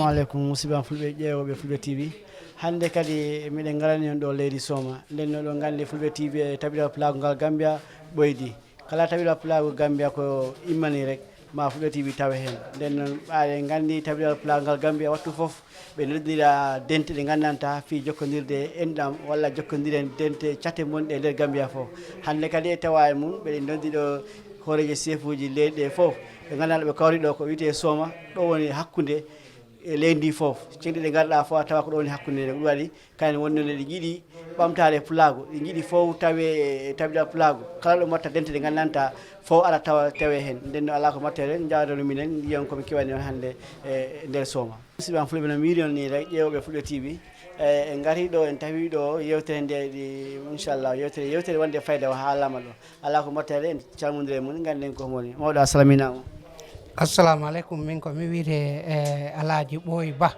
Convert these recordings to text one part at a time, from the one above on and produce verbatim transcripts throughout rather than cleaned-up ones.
Aleykum, musidɓe am fulɓe ƴeewooɓe Fulɓe T V. Hannde kadi miɗen ngarani on ɗo leydi Sooma. Nden no ɗon nganndi Fulɓe T V e tabiral pulaagu ngal Gambia ɓoydi. Kala tabiral pulaagu Gambia ko immani rek, ma Fulɓe T V tawe heen. Nden noon, ɓaaɗe nganndi tabiral pulaagu ngal Gambia wattu fof, ɓe noddira dente ɗe nganndantaa fii jokkondirde enɗam walla jokkondiren dente cate monɗe e nder Gambia fof. Hannde kadi e tawa e mum, ɓeɗen noddi ɗo hooreejo seefuuji leyɗe ɗe fof. Ɓe nganndanɗo ɓe kawri ɗo ko wiyetee Sooma, ɗo woni hakkunde e leydi ndi fof. Ceŋɗe ɗe ngarɗa fof a tawa ko ɗo woni hakkunde nde. Ko ɗum waɗi kañum woni noon eɗi njiɗi ɓamtaare pulaagu, ɗi njiɗi fof tawe e tabiral pulaagu. Kala ɗo mbatta dente ɗe nganndantaa fof ara tawa tawe heen. Nden no alaa ko mbatten, njaadono minen, ndiyon ko mi kewani on hannde e nder Sooma. Musidɓe am fulɓe no miiri on ni rek, ƴeewooɓe Fulɓe T V. E, en ngari ɗo, en tawi ɗo yewtere nde ɗi, inchallah, yewtere, yewtere wonde fayda o haalama ɗo. Alaa ko mbatten, en calmondire mum, ngannden ko moni. Mawɗo, a salminaama. Assalamu aleykum, min ko mi wiyetee, eh, Alhaji Ɓooy Bah,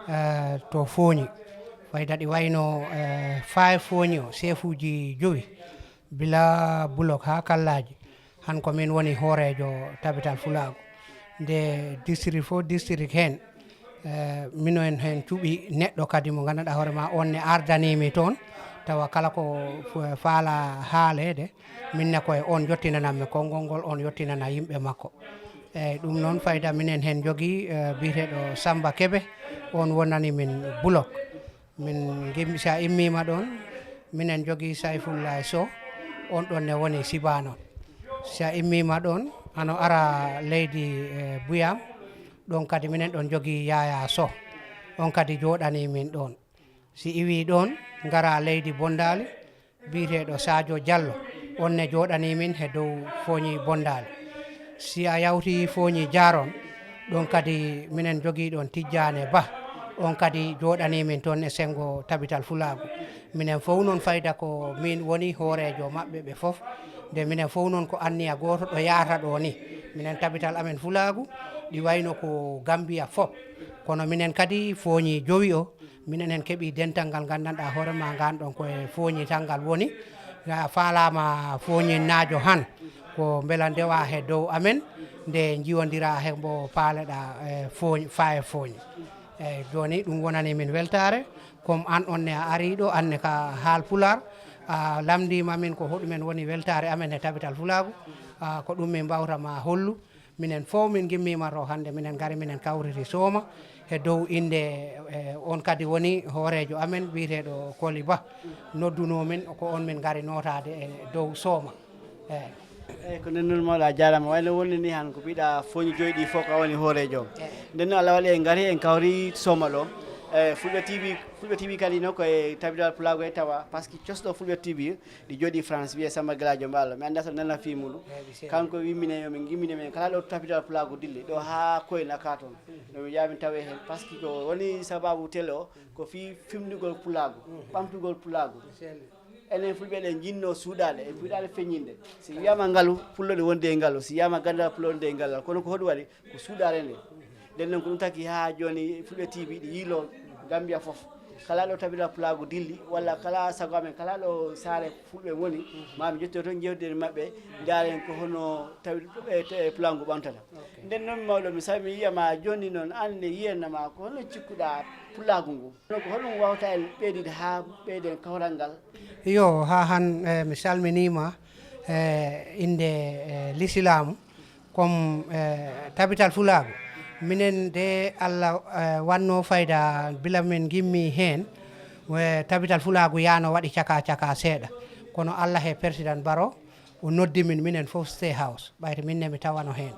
eh, to Fooñi. Fayda ɗi wayno, eh, faa e Fooñi o, seefuuji jowi, bila Bulok haa Kallaaji. Han ko min woni hooreejo Tabital Fulaagu. Nde district fof district heen, eh, mino en heen cuɓi neɗɗo kadi mo nganndanɗaa hoore ma on ne ardanii mi toon, tawa kala ko f-, faala haaleede, min ne ko e on yottinanammi konngol ngol, on yottinana yimɓe makko. Eeyi, ɗum noon fayda minen heen njogii, eh, biyeteeɗo Samba Kebe, on wonani min Bulok. Min ngimmi, si a immiima ɗoon, minen njogii Sayfullahi Sow, on ɗoon ne woni Sibaano. Si a immiima ɗoon, hano ara leydi, eh, Buyam, ɗoon kadi minen ɗoon njogii Yaya Sow, on kadi jooɗanii min ɗoon. Si iwii ɗoon, ngara leydi Bondaali, biyeteeɗo Sadio Diallo, on ne jooɗanii min he dow Fooñi Bondaali. Si a yawtii Fooñi Jaaron, ɗoon kadi minen njogii ɗoon Tijjaane Bah, on kadi jooɗanii min toon e senngo Tabital Fulaagu. Minen fof noon fayda ko min woni hooreejo maɓɓe ɓe fof, nde minen fof noon ko anniya gooto ɗo yahata ɗo ni. Minen Tabital amen Fulaagu, ɗi wayno ko Gambiya fof. Kono minen kadi Fooñi jowi o, minen en keɓii dental ngal nganndanɗaa hoore ma ngaan ɗoon ko e Fooñi tan ngal woni. A faalaama Fooñinnaajo han, ko mbela ndewa he dow amen, nde njiwondira he mbo paaleɗaa e Fooñi, faa e Fooñi. Eeyi, jooni ɗum wonani min weltaare, comme aan on ne a arii ɗo, aan ne ka haal Pulaar, a lamndiima min ko hoɗumen woni weltaare amen he Tabital Fulaagu, a, ko ɗum min mbaawta ma hollu. Minen fof min ngimmiima to hannde, minen ngari, minen kawriti Sooma he dow innde, eh, on kadi woni hooreejo amen biyeteeɗo Koli Bah, noddunoo min, ko on min ngari nootaade e dow Sooma. Eeyi. Eeyi, ko nden noon mawɗo a jaaraama. Wayno wonde ni han ko mbiɗa Fooñi joyi ɗi fof ko a woni hooreejo. Eeyi. Nden noon Allah waɗi en ngari, en kawri Sooma ɗo. Eeyi, Fulɓe T V, Fulɓe T V kadi no ko e Tabital Pulaagu e tawa, par ce que cosɗo Fulɓe T V, ɗi jooɗii France, wiyee Samba Gelaajo Mbaalo. Mi anndaa so nana fii muɗum. Eeyi, mi selli. Kanko wimmine yo min ngimmine men kala ɗo Tabital Pulaagu dilli, ɗo haa Koyna ka toon. No mi yaha min tawe heen, par ce que ko woni sababu télé o, ko fii fimnugol Pulaagu, ɓamtugol Pulaagu. Mi selli. Enen Fulɓe eɗen njinnoo suuɗaade, e fuɗaade feññinde. Si wiyaama ngalu, Pullo ɗe wondi e ngalu. Si wiyaama gandal, Pullo wondi e gandal. Kono ko hoɗum waɗi? Ko suuɗaare nde. Nden noon ko ɗum taki haa jooni Fulɓe T V ɗi yiiloo Gambia fof. Kala ɗo Tabital Pulaagu dilli, walla kala sago amen, kala ɗo saare Fulɓe woni, ma mi njotto toon njeewtiden e maɓɓe, ndaaren ko hono tawi, e, e Pulaagu ɓamtata. Ok. Nden noon mawɗo, mi sawi mi yiya ma jooni noon, aan ne yiyanna ma ko hono cikkuɗaa Pulaagu ngu? Kono ko hoɗum wawta en ɓeydude haa ɓeyden kawral ngal? Yo, haa han, eh, mi salminiima, eh, innde, eh, lisilaamu. Comme, eh, Tabital Fulaagu, minen de Allah, eh, wannoo fayda bila min ngimmi heen, eh, Tabital Fulaagu yaano waɗi caka caka seeɗa. Kono Allah he Persidan Baro, o noddi min, minen fof State House, ɓayde min ne mi tawano heen.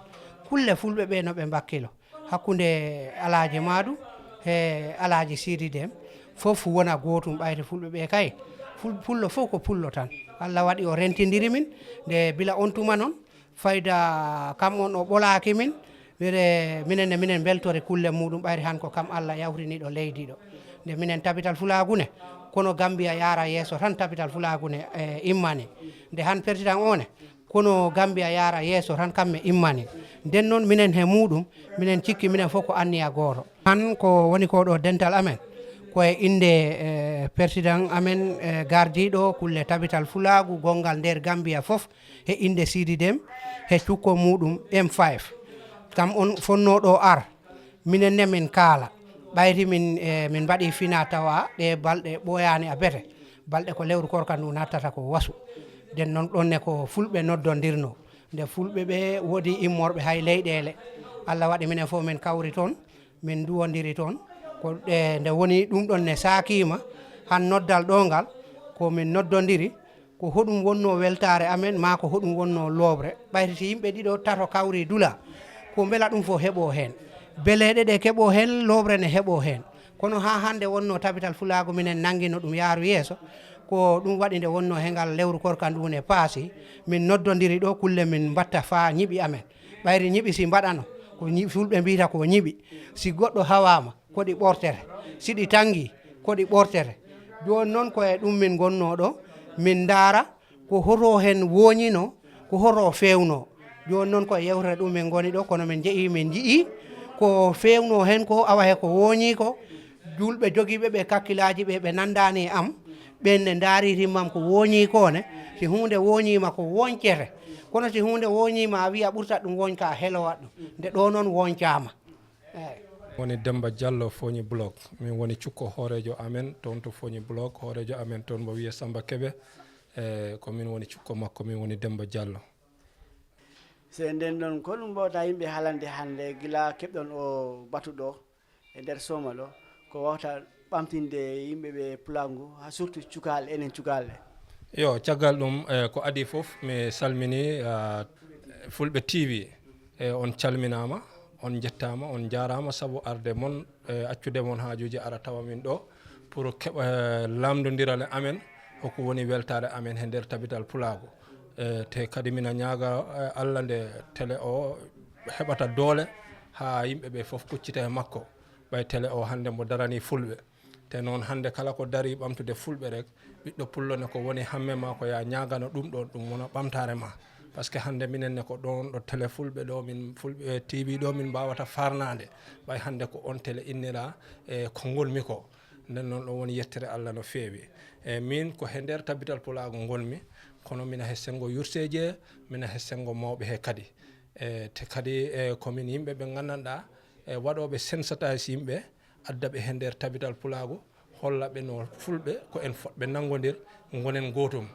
Kulle Fulɓe ɓe no ɓe mbakkilo. Hakkunde Alaaji Maadu he Alaaji Siidi Dem, fof wona gootum, ɓayde Fulɓe ɓe kay. Ful-, Pullo fof ko Pullo tan. Allah waɗi o rentindiri min, nde bila on tuma noon, fayda kam on o ɓolaaki min, wiyde minen ne minen mbeltori kulle muɗum, ɓayri han ko kam Allah yawtiniiɗo leydi ɗo. Nde minen Tabital Fulaagu ne, kono Gambiya yaara yeeso tan Tabital Fulaagu ne, eh, immani. Nde han Persidan o ne, kono Gambiya yaara yeeso tan kamɓe immani. Nden noon minen he muɗum, minen cikki minen fof ko anniya gooto. Han ko woni ko ɗo dental amen, ko e innde, eh, Persidan amen, eh, gardiiɗo kulle Tabital Fulaagu gonngal nder Gambiya fof, he innde Siidi Dem, he cukko muɗum M five. Kam on fonnoo ɗo ar, minen ne min kaala. Ɓayri min, e, min mbaɗi fina tawa ɗe balɗe ɓooyaani a bete. Balɗe ko lewru korka ndu nattata ko wasu. Nden noon ɗon ne ko fulɓe noddondirno. Nde fulɓe ɓe woodi immorɓe hay leyɗeele. Allah waɗi minen fof min kawri toon, min nduwondiri toon. Ko ɗe, nde woni ɗum ɗon ne saakiima han noddal ɗo ngal, ko min noddondiri, ko hoɗum wonnoo weltaare amen, maa ko hoɗum wonnoo looɓre? Ɓayri si yimɓe ɗiɗo, tato kawri dula, ko mbela ɗum fof heɓoo heen? Beleeɗe ɗe keɓoo heen, looɓre ne heɓoo heen. Kono haa hannde wonnoo Tabital Pulaagu minen nanngino ɗum yaaru yeeso. Ko ɗum waɗi nde wonnoo he ngal lewru korka ndu ne paasi, min noddondiri ɗo kulle min mbatta faa ñiɓi amen. Ɓayri ñiɓi si mbaɗano, ko ñi-, fulɓe mbiyta ko ñiɓi. Si goɗɗo hawaama, ko ɗi ɓortete. Si ɗi tanngi, ko ɗi ɓortete. Jooni noon ko e ɗum min ngonnoo ɗo, min ndaara ko hoto heen wooñino, ko hoto feewno. Jooni noon ko e yewtere ɗum min ngoni ɗo, kono min njeyi, min njiyi ko feewno heen ko, awa he ko wooñi ko, julɓe jogiiɓe ɓe kakkilaaji ɓe, ɓe nanndaani e am, ɓeen ne ndaari timmam ko wooñi ko ne, si huunde wooñiima ko wooñcete, kono si huunde wooñiima a wiya ɓurtat ɗum wooñka a helowat ɗum, nde ɗo noon wooñcaama. Eey. Woni Demba Diallo Foñi Blog. Min woni cukko hooreejo amen toon to Foñi Blog, hooreejo amen toon mo wiyee Samba Kebe. E, ko min woni cukko makko, min woni Demba Diallo. Se nden noon, ko ɗum mbawta yimɓe haalande hannde gila keɓɗon o batu ɗo e nder Sooma ɗo, ko wawta ɓamtinde yimɓe ɓe Pulaagu, ha surtout cukalɓe, enen cukalɓe? Yo, caggal ɗum, e, ko adii fof, mi salmini, a, Fulɓe T V, e, on calminaama, on njettaama, on njaaraama sabu arde mon, e, accude mon haajuuji ara tawa min ɗo pour keɓa, e, lamndondiral e amen hoko woni weltaare amen he nder Tabital Pulaagu. E, te kadi mina ñaaga, e, Allah nde tele o heɓata doole haa yimɓe ɓe fof kuccita e makko. Ɓay tele o hannde mbo daranii Fulɓe. Te noon hannde kala ko darii ɓamtude Fulɓe rek, ɓiɗɗo pullo ne ko woni hamme ma ko yaa ñaagano ɗum ɗoon, ɗum wona ɓamtaare ma. Parce que hannde minen ne ko ɗoon ɗo tele Fulɓe ɗo min, Fulɓe, e, T V ɗo min mbaawata farnaade. Ɓay hannde ko on tele innira, e, ko ngonmi ko. Nden noon ɗum woni yettere Allah no feewi. E, min ko he nder Tabital Pulaagu ngonmi, kono mina he senngo yurteeje, mina he senngo mawɓe he kadi. E, te kadi, e, ko min yimɓe ɓe nganndanɗaa, e, waɗooɓe sensataas yimɓe, adda ɓe he nder Tabital Pulaagu, holla ɓe no Fulɓe ko en fotɓe nanngondir, ngonen gootum.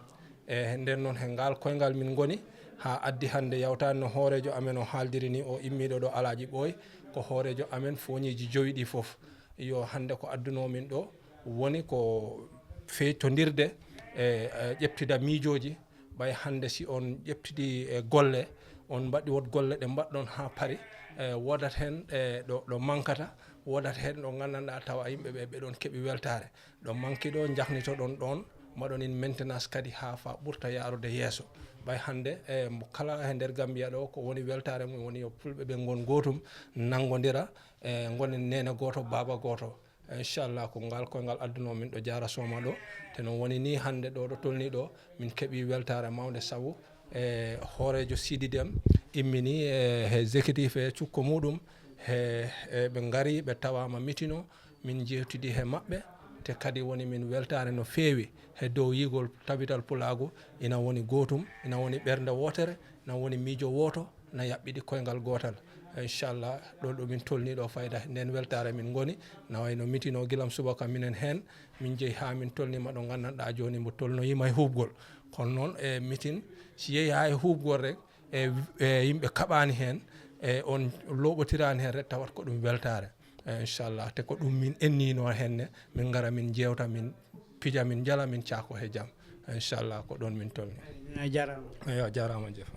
E, nden noon he ngaal koyngal min ngoni, haa addi hannde yawtaani no hooreejo amen o haaldiri ni, o immiiɗo ɗo Alaaji Ɓooy, ko hooreejo amen fooñiiji jowi ɗi fof. Yo, hannde ko addunoo min ɗo woni ko feetondirde e, e ƴeftida miijooji. Ɓay hannde si on ƴeftidi e golle, on mbaɗi wot golle ɗe mbaɗɗon haa pari, e, woodat heen, e, ɗo, ɗo mankata, woodat heen ɗo nganndanɗaa tawa yimɓe ɓe, ɓe ɗon keɓi weltaare. Ɗo manki ɗo, njahnitoɗon ɗoon, mbaɗon in maintenance kadi haa fa ɓurta yaarude yeeso. Ɓay hannde, e, mo kala he nder Gambia ɗo, ko woni weltaare mum woni yo Fulɓe ɓe ngon gootum, nanngondira, e, ngonen neene gooto, baaba gooto. Inchallah, ko ngal koyngal addunoo min ɗo Jaara Sooma ɗo. Te noon woni ni hannde ɗo, ɗo tolni ɗo, min keɓi weltaare mawnde sabu, e, hooreejo Sidi Dem immini, e, he exécutif e cukko muɗum, he, e, ɓe ngari, ɓe tawaama mitino, min njeewtidi he maɓɓe, te kadi woni min weltaare no feewi he dow yigol Tabital Pulaagu ina woni gootum, ina woni ɓernde wootere, ina woni miijo wooto, na yaɓɓiɗi koyngal gootal. Inchallah, ɗo ɗo min tolni ɗo fayda nden weltaare min ngoni, na wayno mitino gilam subaka minen heen, min jeyi haa min tolnima ɗo nganndanɗaa jooni mbo tolnoyima e huuɓgol. Kono noon e mitin, si yehi haa e huuɓgol rek, e, e yimɓe kaɓaani heen, e on looɓotiraani heen rek, tawat ko ɗum weltaare. E, inchallah, te ko ɗum min ennino heen ne, min ngara min njeewta, min pija, min njala, min caako he jam. Inchallah, ko ɗoon min tolni. A jaaraama. Eyo, a jaaraama, Jefa.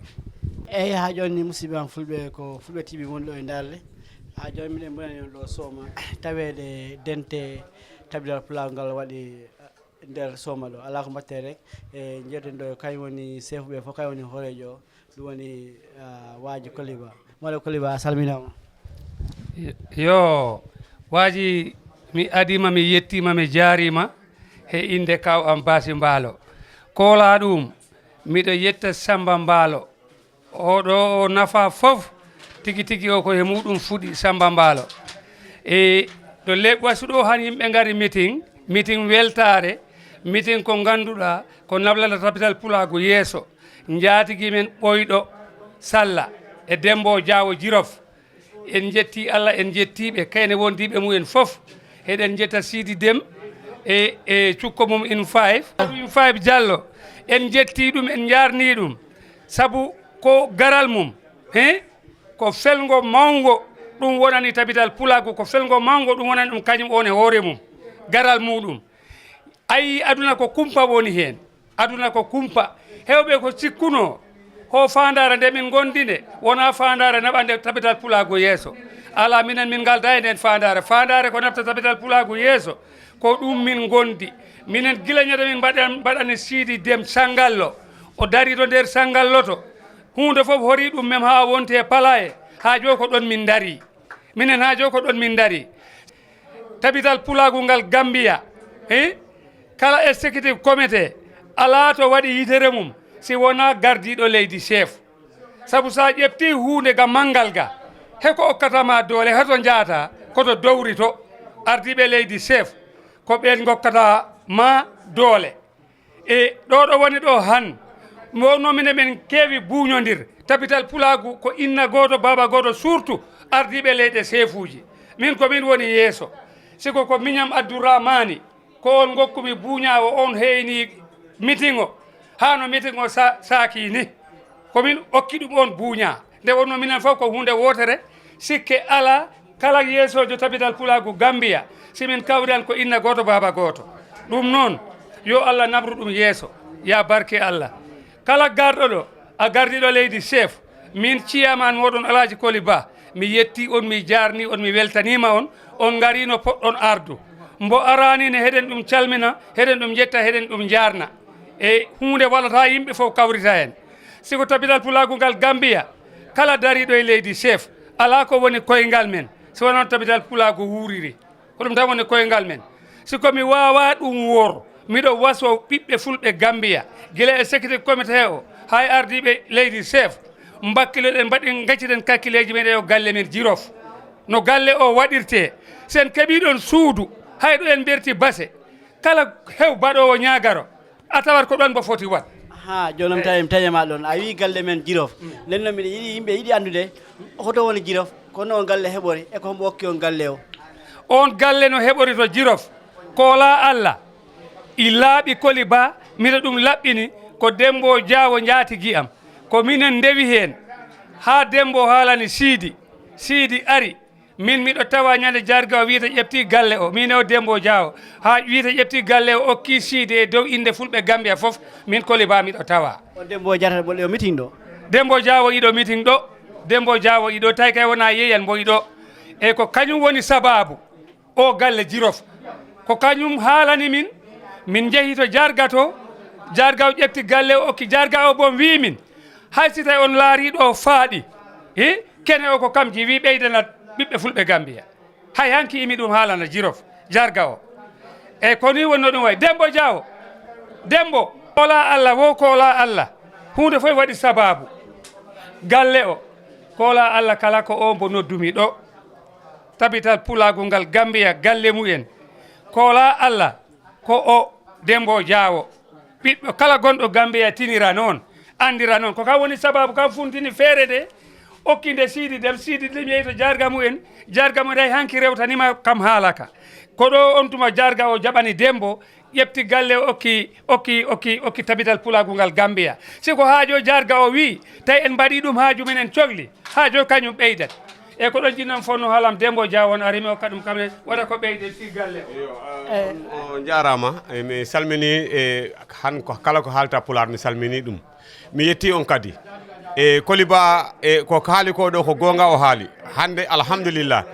Eyi, haa jooni ni, musidɓe am Fulɓe, ko Fulɓe T V woni ɗo e Ndaarle. Haa jooni miɗen mbonani on ɗo Sooma, taweede dente Tabital Pulaagu ngal waɗi nder Sooma ɗo. Alaa ko mbaɗten rek, e, njeewten ɗo, kañum woni chef ɓe fof, kañum woni hooreejo o, ɗum woni, ah, Waaji Koliba. Mawɗo Koliba, a salminaama. Yo, Waaji, mi adiima, mi yettiima, mi jaariima he innde kaaw am Baasi Mbaalo. Koolaa ɗum, miɗo yetta Sammba Mbaalo. Oɗo o nafa fof, tigi tigi o ko he muɗum fuɗi, Sammba Mbaalo. E ɗo Leɓɓasu ɗo han yimɓe ngari meeting, meeting weltaare, meeting ko ngannduɗaa ko naɓlata Tabital Pulaagu yeeso. Njaatigi men Ɓoyɗo Salla e Demmbo Jaawo Jirof. En njettii Allah, en njettii ɓe, kayne wondiiɓe mumen fof. Eɗen njetta Sidi Dem e, e cukko mum in five. In five Diallo, en njettii ɗum, en njaarnii ɗum. Sabu ko garal mum, he? Ko felngo mawngo ɗum wonani Tabital Pulaagu, ko felngo mawngo ɗum wonani ɗum kañum on e hoore mum, garal muɗum. Ayi, aduna ko kumpa woni heen. Aduna ko kumpa. Heewɓe ko cikkunoo, ho faandaare nde min ngondi nde, wonaa faandaare naɓande Tabital Pulaagu yeeso. Alaa, minen min ngaldaa e nden faandaare. Faandaare ko naɓta Tabital Pulaagu yeeso, ko ɗum min ngondi. Minen gila ñande min mbaɗan-, mbaɗani Siidi Dem Sanngallo, o darii to nder Sanngallo to. Huunde fof horii ɗum mem haa wonti e palaye, haa jooni ko ɗon min ndarii. Minen haa jooni ko ɗon min ndarii. Tabital Pulaagu ngal Gambia, eh? Kala executive committee alaa to waɗi yitere mum si wonaa gardiiɗo leydi chef. Sabu so a ƴeftii huunde ga manngal ga, he ko okkata ma doole, he to njaata, ko to dowri to. Ardiiɓe leydi chef, ko ɓeen ngokkata ma doole. E ɗo ɗo woni ɗo han, mo wonno minen men keewi buuñondir. Tabital Pulaagu ko inna gooto, baaba gooto, surtout ardiiɓe leyɗe seefuuji. Min ko min woni yeeso. Siko ko miñam Abdourahmani, ko on ngokkumi buuñaawo, on heyni meeting o, haa no meeting o sa-, saakii ni. Ko min okki ɗum on buuñaa. Nde wonno minen fof ko huunde wootere, sikke alaa, kala yeesoojo Tabital Pulaagu Gambia, si min kawri tan ko inna gooto, baaba gooto. Ɗum noon, yo Allah naɓru ɗum yeeso, yaa barke Allah. Kala garɗo ɗo, a gardiiɗo leydi chef, min ciyaman mooɗon Alhaji Koli Ba, mi yetti on, mi jaarni on, mi weltaniima on, on ngari no poɗɗon ardu. Mbo araani ne heɗen ɗum calmina, heɗen ɗum njetta, heɗen ɗum njaarna. E huunde wallata yimɓe fof kawrita heen. Siko Tabital Pulaagu ngal Gambia, kala dariiɗo e leydi chef, alaa ko woni koyngal men, so wonaa Tabital Pulaagu wuuriri. Ko ɗum tan woni koyngal men. Siko mi waawaa ɗum woor, miɗo wasoo ɓiɓɓe fulɓe Gambia, gila e executive committee o, haa e ardiiɓe leydi chef, mbakkiloɗen, mbaɗen, ngacciɗen kakkileeji men e o galle men Jirof. No galle o waɗirtee, sen keɓii ɗon suudu, hay ɗo en mberti base, kala hew baɗoowo ñaagaro, a tawat ko ɗon mbo foti waɗ. Ha, jooni mi tawi, mi tawi ma ɗon. A wii galle men Jirof. Nden noon miɗo yiɗi, yimɓe yiɗi anndude hoto woni Jirof, kono on galle heɓori, e ko hombo okki on galle o? On galle no heɓori to Jirof, koolaa Allah. I laaɓi Koli Ba, miɗo ɗum laɓɓini, ko Dembo Jaawo njaatigi am. Ko minen ndewi heen, haa Dembo haalani Siidi. Siidi ari, min miɗo tawa ñande jarga o wiyta ƴefti galle o, min o Dembo Jaawo. Haa wiyta ƴefti galle o, okki Siidi e dow innde fulɓe Gambia fof, min Koli Ba miɗo tawa. O Dembo Jaata mo ɗo meeting ɗo? Dembo Jaawo iɗo meeting ɗo, Dembo Jaawo iɗo, tawi kay wona yeyan mbo iɗo. E ko kañum woni sababu o galle Jirof. Ko kañum haalani min, min njehi to jarga to, jarga o ƴefti galle o, okki jarga o, bon wii min, hay si tawi on laarii ɗo faaɗi, hi, kene o ko kam ji, wii ɓeydana ɓiɓɓe fulɓe Gambia. Hay hanki imi ɗum haalana Jirof, jarga o. E ko ni wonno ɗum wayi. Dembo Jaawo, Dembo, koolaa Allah, wo koolaa Allah. Huunde fof waɗi sababu. Galle o, koolaa Allah kala ko o mbo noddumi ɗo. Tabital Pulaagu ngal Gambia, galle mumen. Koolaa Allah, ko o Dembo Jaawo. Ɓiɗɗo kala gonɗo Gambia tinira noon, anndira noon. Ko kam woni sababu kam funtini feere nde, okki nde Siidi Dem, Siidi Dem yehi to jarga mumen, jarga mumen hay hanki rewtanima kam haalaka. Ko ɗo on tuma jarga o jaɓani Dembo, ƴefti galle o okki, okki, okki, okki Tabital Pulaagu ngal Gambia. Si ko haajo jarga o wii, tawi en mbaɗi ɗum haaju men en cogli, haajo kañum ɓeydat. E ko ɗon jinnan fonno haalam Dembo Jaawo on ari mi okka ɗum kamne, waɗa ko ɓeyden fii galle o. Yo, a, on, on njaaraama. E, mi salmini, e, han ko kala ko haalta Pulaar, mi salmini ɗum. Mi yetti on kadi. E, Koli Ba, e, ko haali ko ɗo ko goonga o haali. Hannde, alhamdulillah.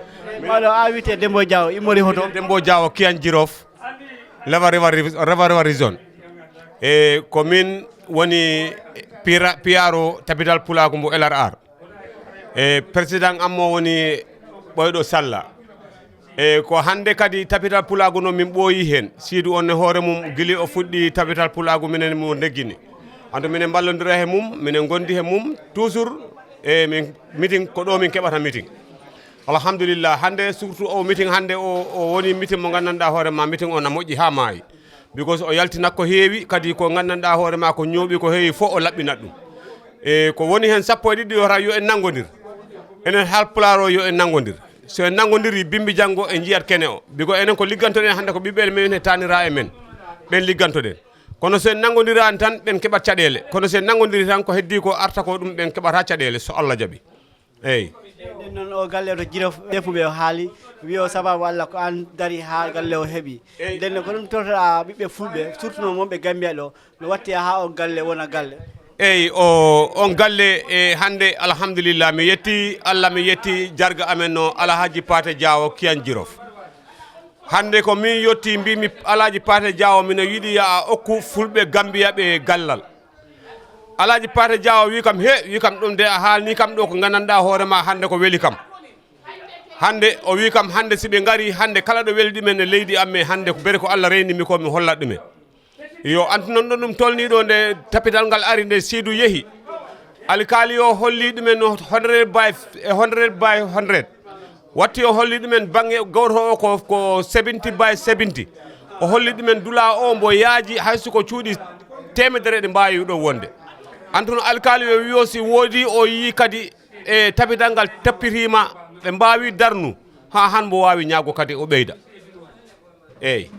Maɗo a wiyte Dembo Jaawo, immori hoto? Dembo Jaawo, Kiyan Jirof, Leva River Rev-, Reva Reva Region. E, ko min woni pira-, piyaro Tabital Pulaagu mbo L R R. E, président am mo woni Ɓoyɗo Salla. E, ko hannde kadi Tabital Pulaagu no min ɓooyi heen. Siidu on e hoore mum, gili o fuɗɗi Tabital Pulaagu, minen mo ndeggini. Anto minen mballondira he mum, minen ngondi he mum, toujours, e, min meeting, ko ɗo min keɓata meeting. Alhamdulillah, hannde surtout o meeting hannde o, o woni meeting mo nganndanɗaa hoore ma, meeting o na moƴƴi haa maayi. Because o yaltina ko heewi, kadi ko nganndanɗaa hoore ma ko ñooɓi ko heewi fof o laɓɓinat ɗum. E ko woni heen sappo e ɗiɗi yo ta yo en nanngondir. Enen Haalpulaar o yo en nanngondir. So en nanngondirii, bimbi janngo en njiyat kene o. Biko enen ko liggantoɗen hannde ko ɓiɓɓe men e taaniraaɓe men. Ɓen liggantoɗen. Kono so en nanngondirani tan, ɓen keɓat caɗeele. Kono so en nanngondiri tan, ko heddii ko arta ko, ɗum ɓen keɓata caɗeele, so Allah jaɓi. Eey. Nden noon, o galle to Jirof, defuɓe o haali, wi o sababu Allah ko an dari haa galle o heɓi. Eey. Nden noon, ko ɗum tortoɗa ɓiɓɓe fulɓe, surtout noon wonɓe Gambia ɗo, no watti haa on galle wona galle? Eey, o, on galle, e hannde, alhamdulillah, mi yetti Allah, mi yetti jarga amen no Alhaji Paate Jaawo Kiyan Jirof. Hannde ko min yetti, mbimi Alhaji Paate Jaawo, mino yiɗi ya a okku fulɓe Gambia ɓe gallal. Alhaji Paate Jaawo wi kam, he, wi kam, ɗum de a haalni kam ɗo ko nganndanɗaa hoore ma hannde ko weli kam. Hannde o wi kam, hannde si ɓe ngari, hannde kala ɗo weli ɗumen e leydi am, e hannde ko bere ko Allah reyni mi ko mi hollat ɗumen. Yo antu noon ɗon ɗum tolni ɗo nde tapital ngal ari, nde Sidu yehi. Alkaali o holli ɗumen no hundred by, e hundred by hundred. Watti o holli ɗumen baŋŋe gooto o ko, ko seventy by seventy. O holli ɗumen dula o mbo yaaji hay so ko cuuɗi teemedere ɗe mbaawi ɗo wonde. Antu no alkaali o wi o si woodi o yii kadi e tapital ngal tappitiima ɓe mbaawi darnu haa han mbo waawi ñaago kadi o ɓeyda. Eey.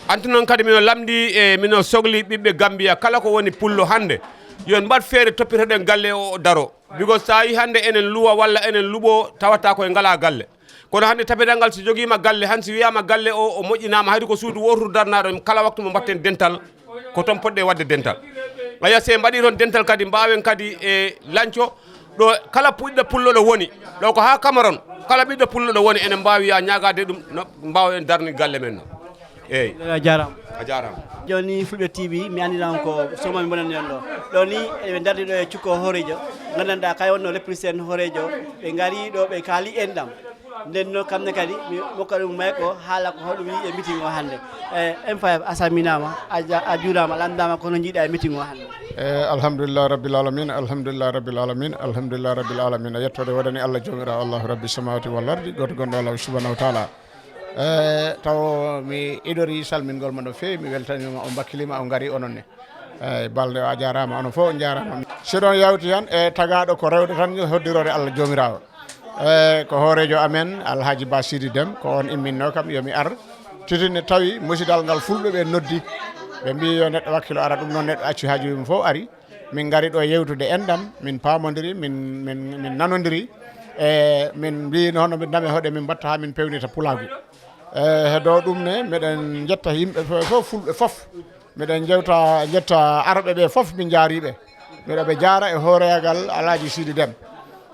Antu noon kadi mino lamndi e mino sogli ɓiɓɓe Gambia kala ko woni pullo hannde. Yo en mbaɗ feere toppitoɗen galle o daro. Because so tawi hannde enen luwa walla enen luɓo tawata koye ngala galle. Kono hannde tapital ngal so jogiima galle, han si wiyaama galle o, o moƴƴinaama, haydi ko suudu wootu darnaaɗo, kala waktu mo mbaɗten dental, ko toon poɗɗe waɗde dental. Aya, so en mbaɗii toon dental kadi, mbaawen kadi e lanco, ɗo kala ɓiɗɗo pullo ɗo woni, ɗo ko haa Cameroun, kala ɓiɗɗo pullo ɗo woni, enen mbaawi ya ñaagaade ɗum, no mbaawen darni galle men no. Eey. A jaaraama. A jaaraama. Jooni Fulɓe T V, mi anndina on ko somo mi bonani on ɗo. Ɗo ni, eɓe ndardi ɗo e cukko hooreejo. Nganndanɗaa kay wonno leppirisen hooreejo. Ɓe ngari ɗo, ɓe kaali enɗam. Nden noon, kam ne kadi, mi hokka ɗum mayko, haala ko hoɗum yi'i e meeting o hannde. E, M five, a salminaama, a ja-, a juuraama, lamndaama, kono njiiɗa e meeting o hannde? E, alhamdulillah rabbil alamin, alhamdulillah rabbil alamin, alhamdulillah rabbil alamin. Yettode waɗani Allah Joomiraawo, Allahu Rabbi samawati wal ardi, gooto gonɗo Allah subhanahu wa taala. E, taw mi idori salmingol ma no feewi, mi weltaniima, on mbakkiliima, on ngari onon ne. Eey, balɗe o a jaaraama, onon fof on njaaraama. Si ɗon yawti tan, e tagaaɗo ko rewde tan hoddiroore Allah Joomiraawo. E ko hooreejo amen, Alhaji Ba Sidi Dem, ko on imminno kam, yo mi ar. Titi ne tawi musidal ngal fulɓe ɓe noddi. Ɓe mbii yo neɗɗo wakkilo ara, ɗum noon neɗɗo acci haaju mum fof ari. Min ngari ɗo yewtude enɗam, min paamondiri, min, min, min nanondiri. E min mbii no hono min ndame hoɗe min mbatta haa min pewnita pulaagu. E he dow ɗum ne, miɗen njetta yimɓe fof, fulɓe fof. Miɗen njewta, njetta arɓe ɓe fof, min njaari ɓe. Miɗo ɓe jaara e hooreegal Alhaji Sidi Dem.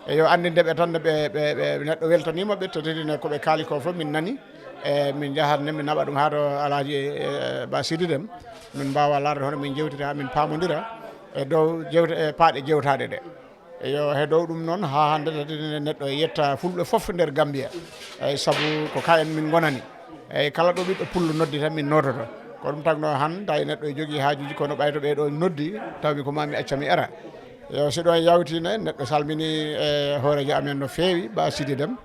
E yo anndinde ɓe tan, ɓe, ɓe, ɓe neɗɗo weltaniima ɓe, to tedine ko ɓe kaali ko fof min nani. E min njahat ne, min naɓa ɗum haa to Alhaji, e, Ba Sidi Dem. Min mbaawa laarde hono min njewtiri haa min paamondira e dow jewte, e paaɗe jewtaaɗe ɗe. Eyo, he dow ɗum noon, haa hannde tati neɗɗo e yetta fulɓe fof nder Gambia. Eyi, sabu ko kayen min ngonani. Eyi, kala ɗo ɓiɗɗo pullo noddi tan min noototo. Ko ɗum tagno han tawi neɗɗo e jogii haajuuji, kono ɓay to ɓee ɗo noddi, tawmi ko maa mi acca mi ara. Eyo, si ɗo en yawti ne, neɗɗo salmini e hooreejo amen no feewi, Ba Sidi Dem,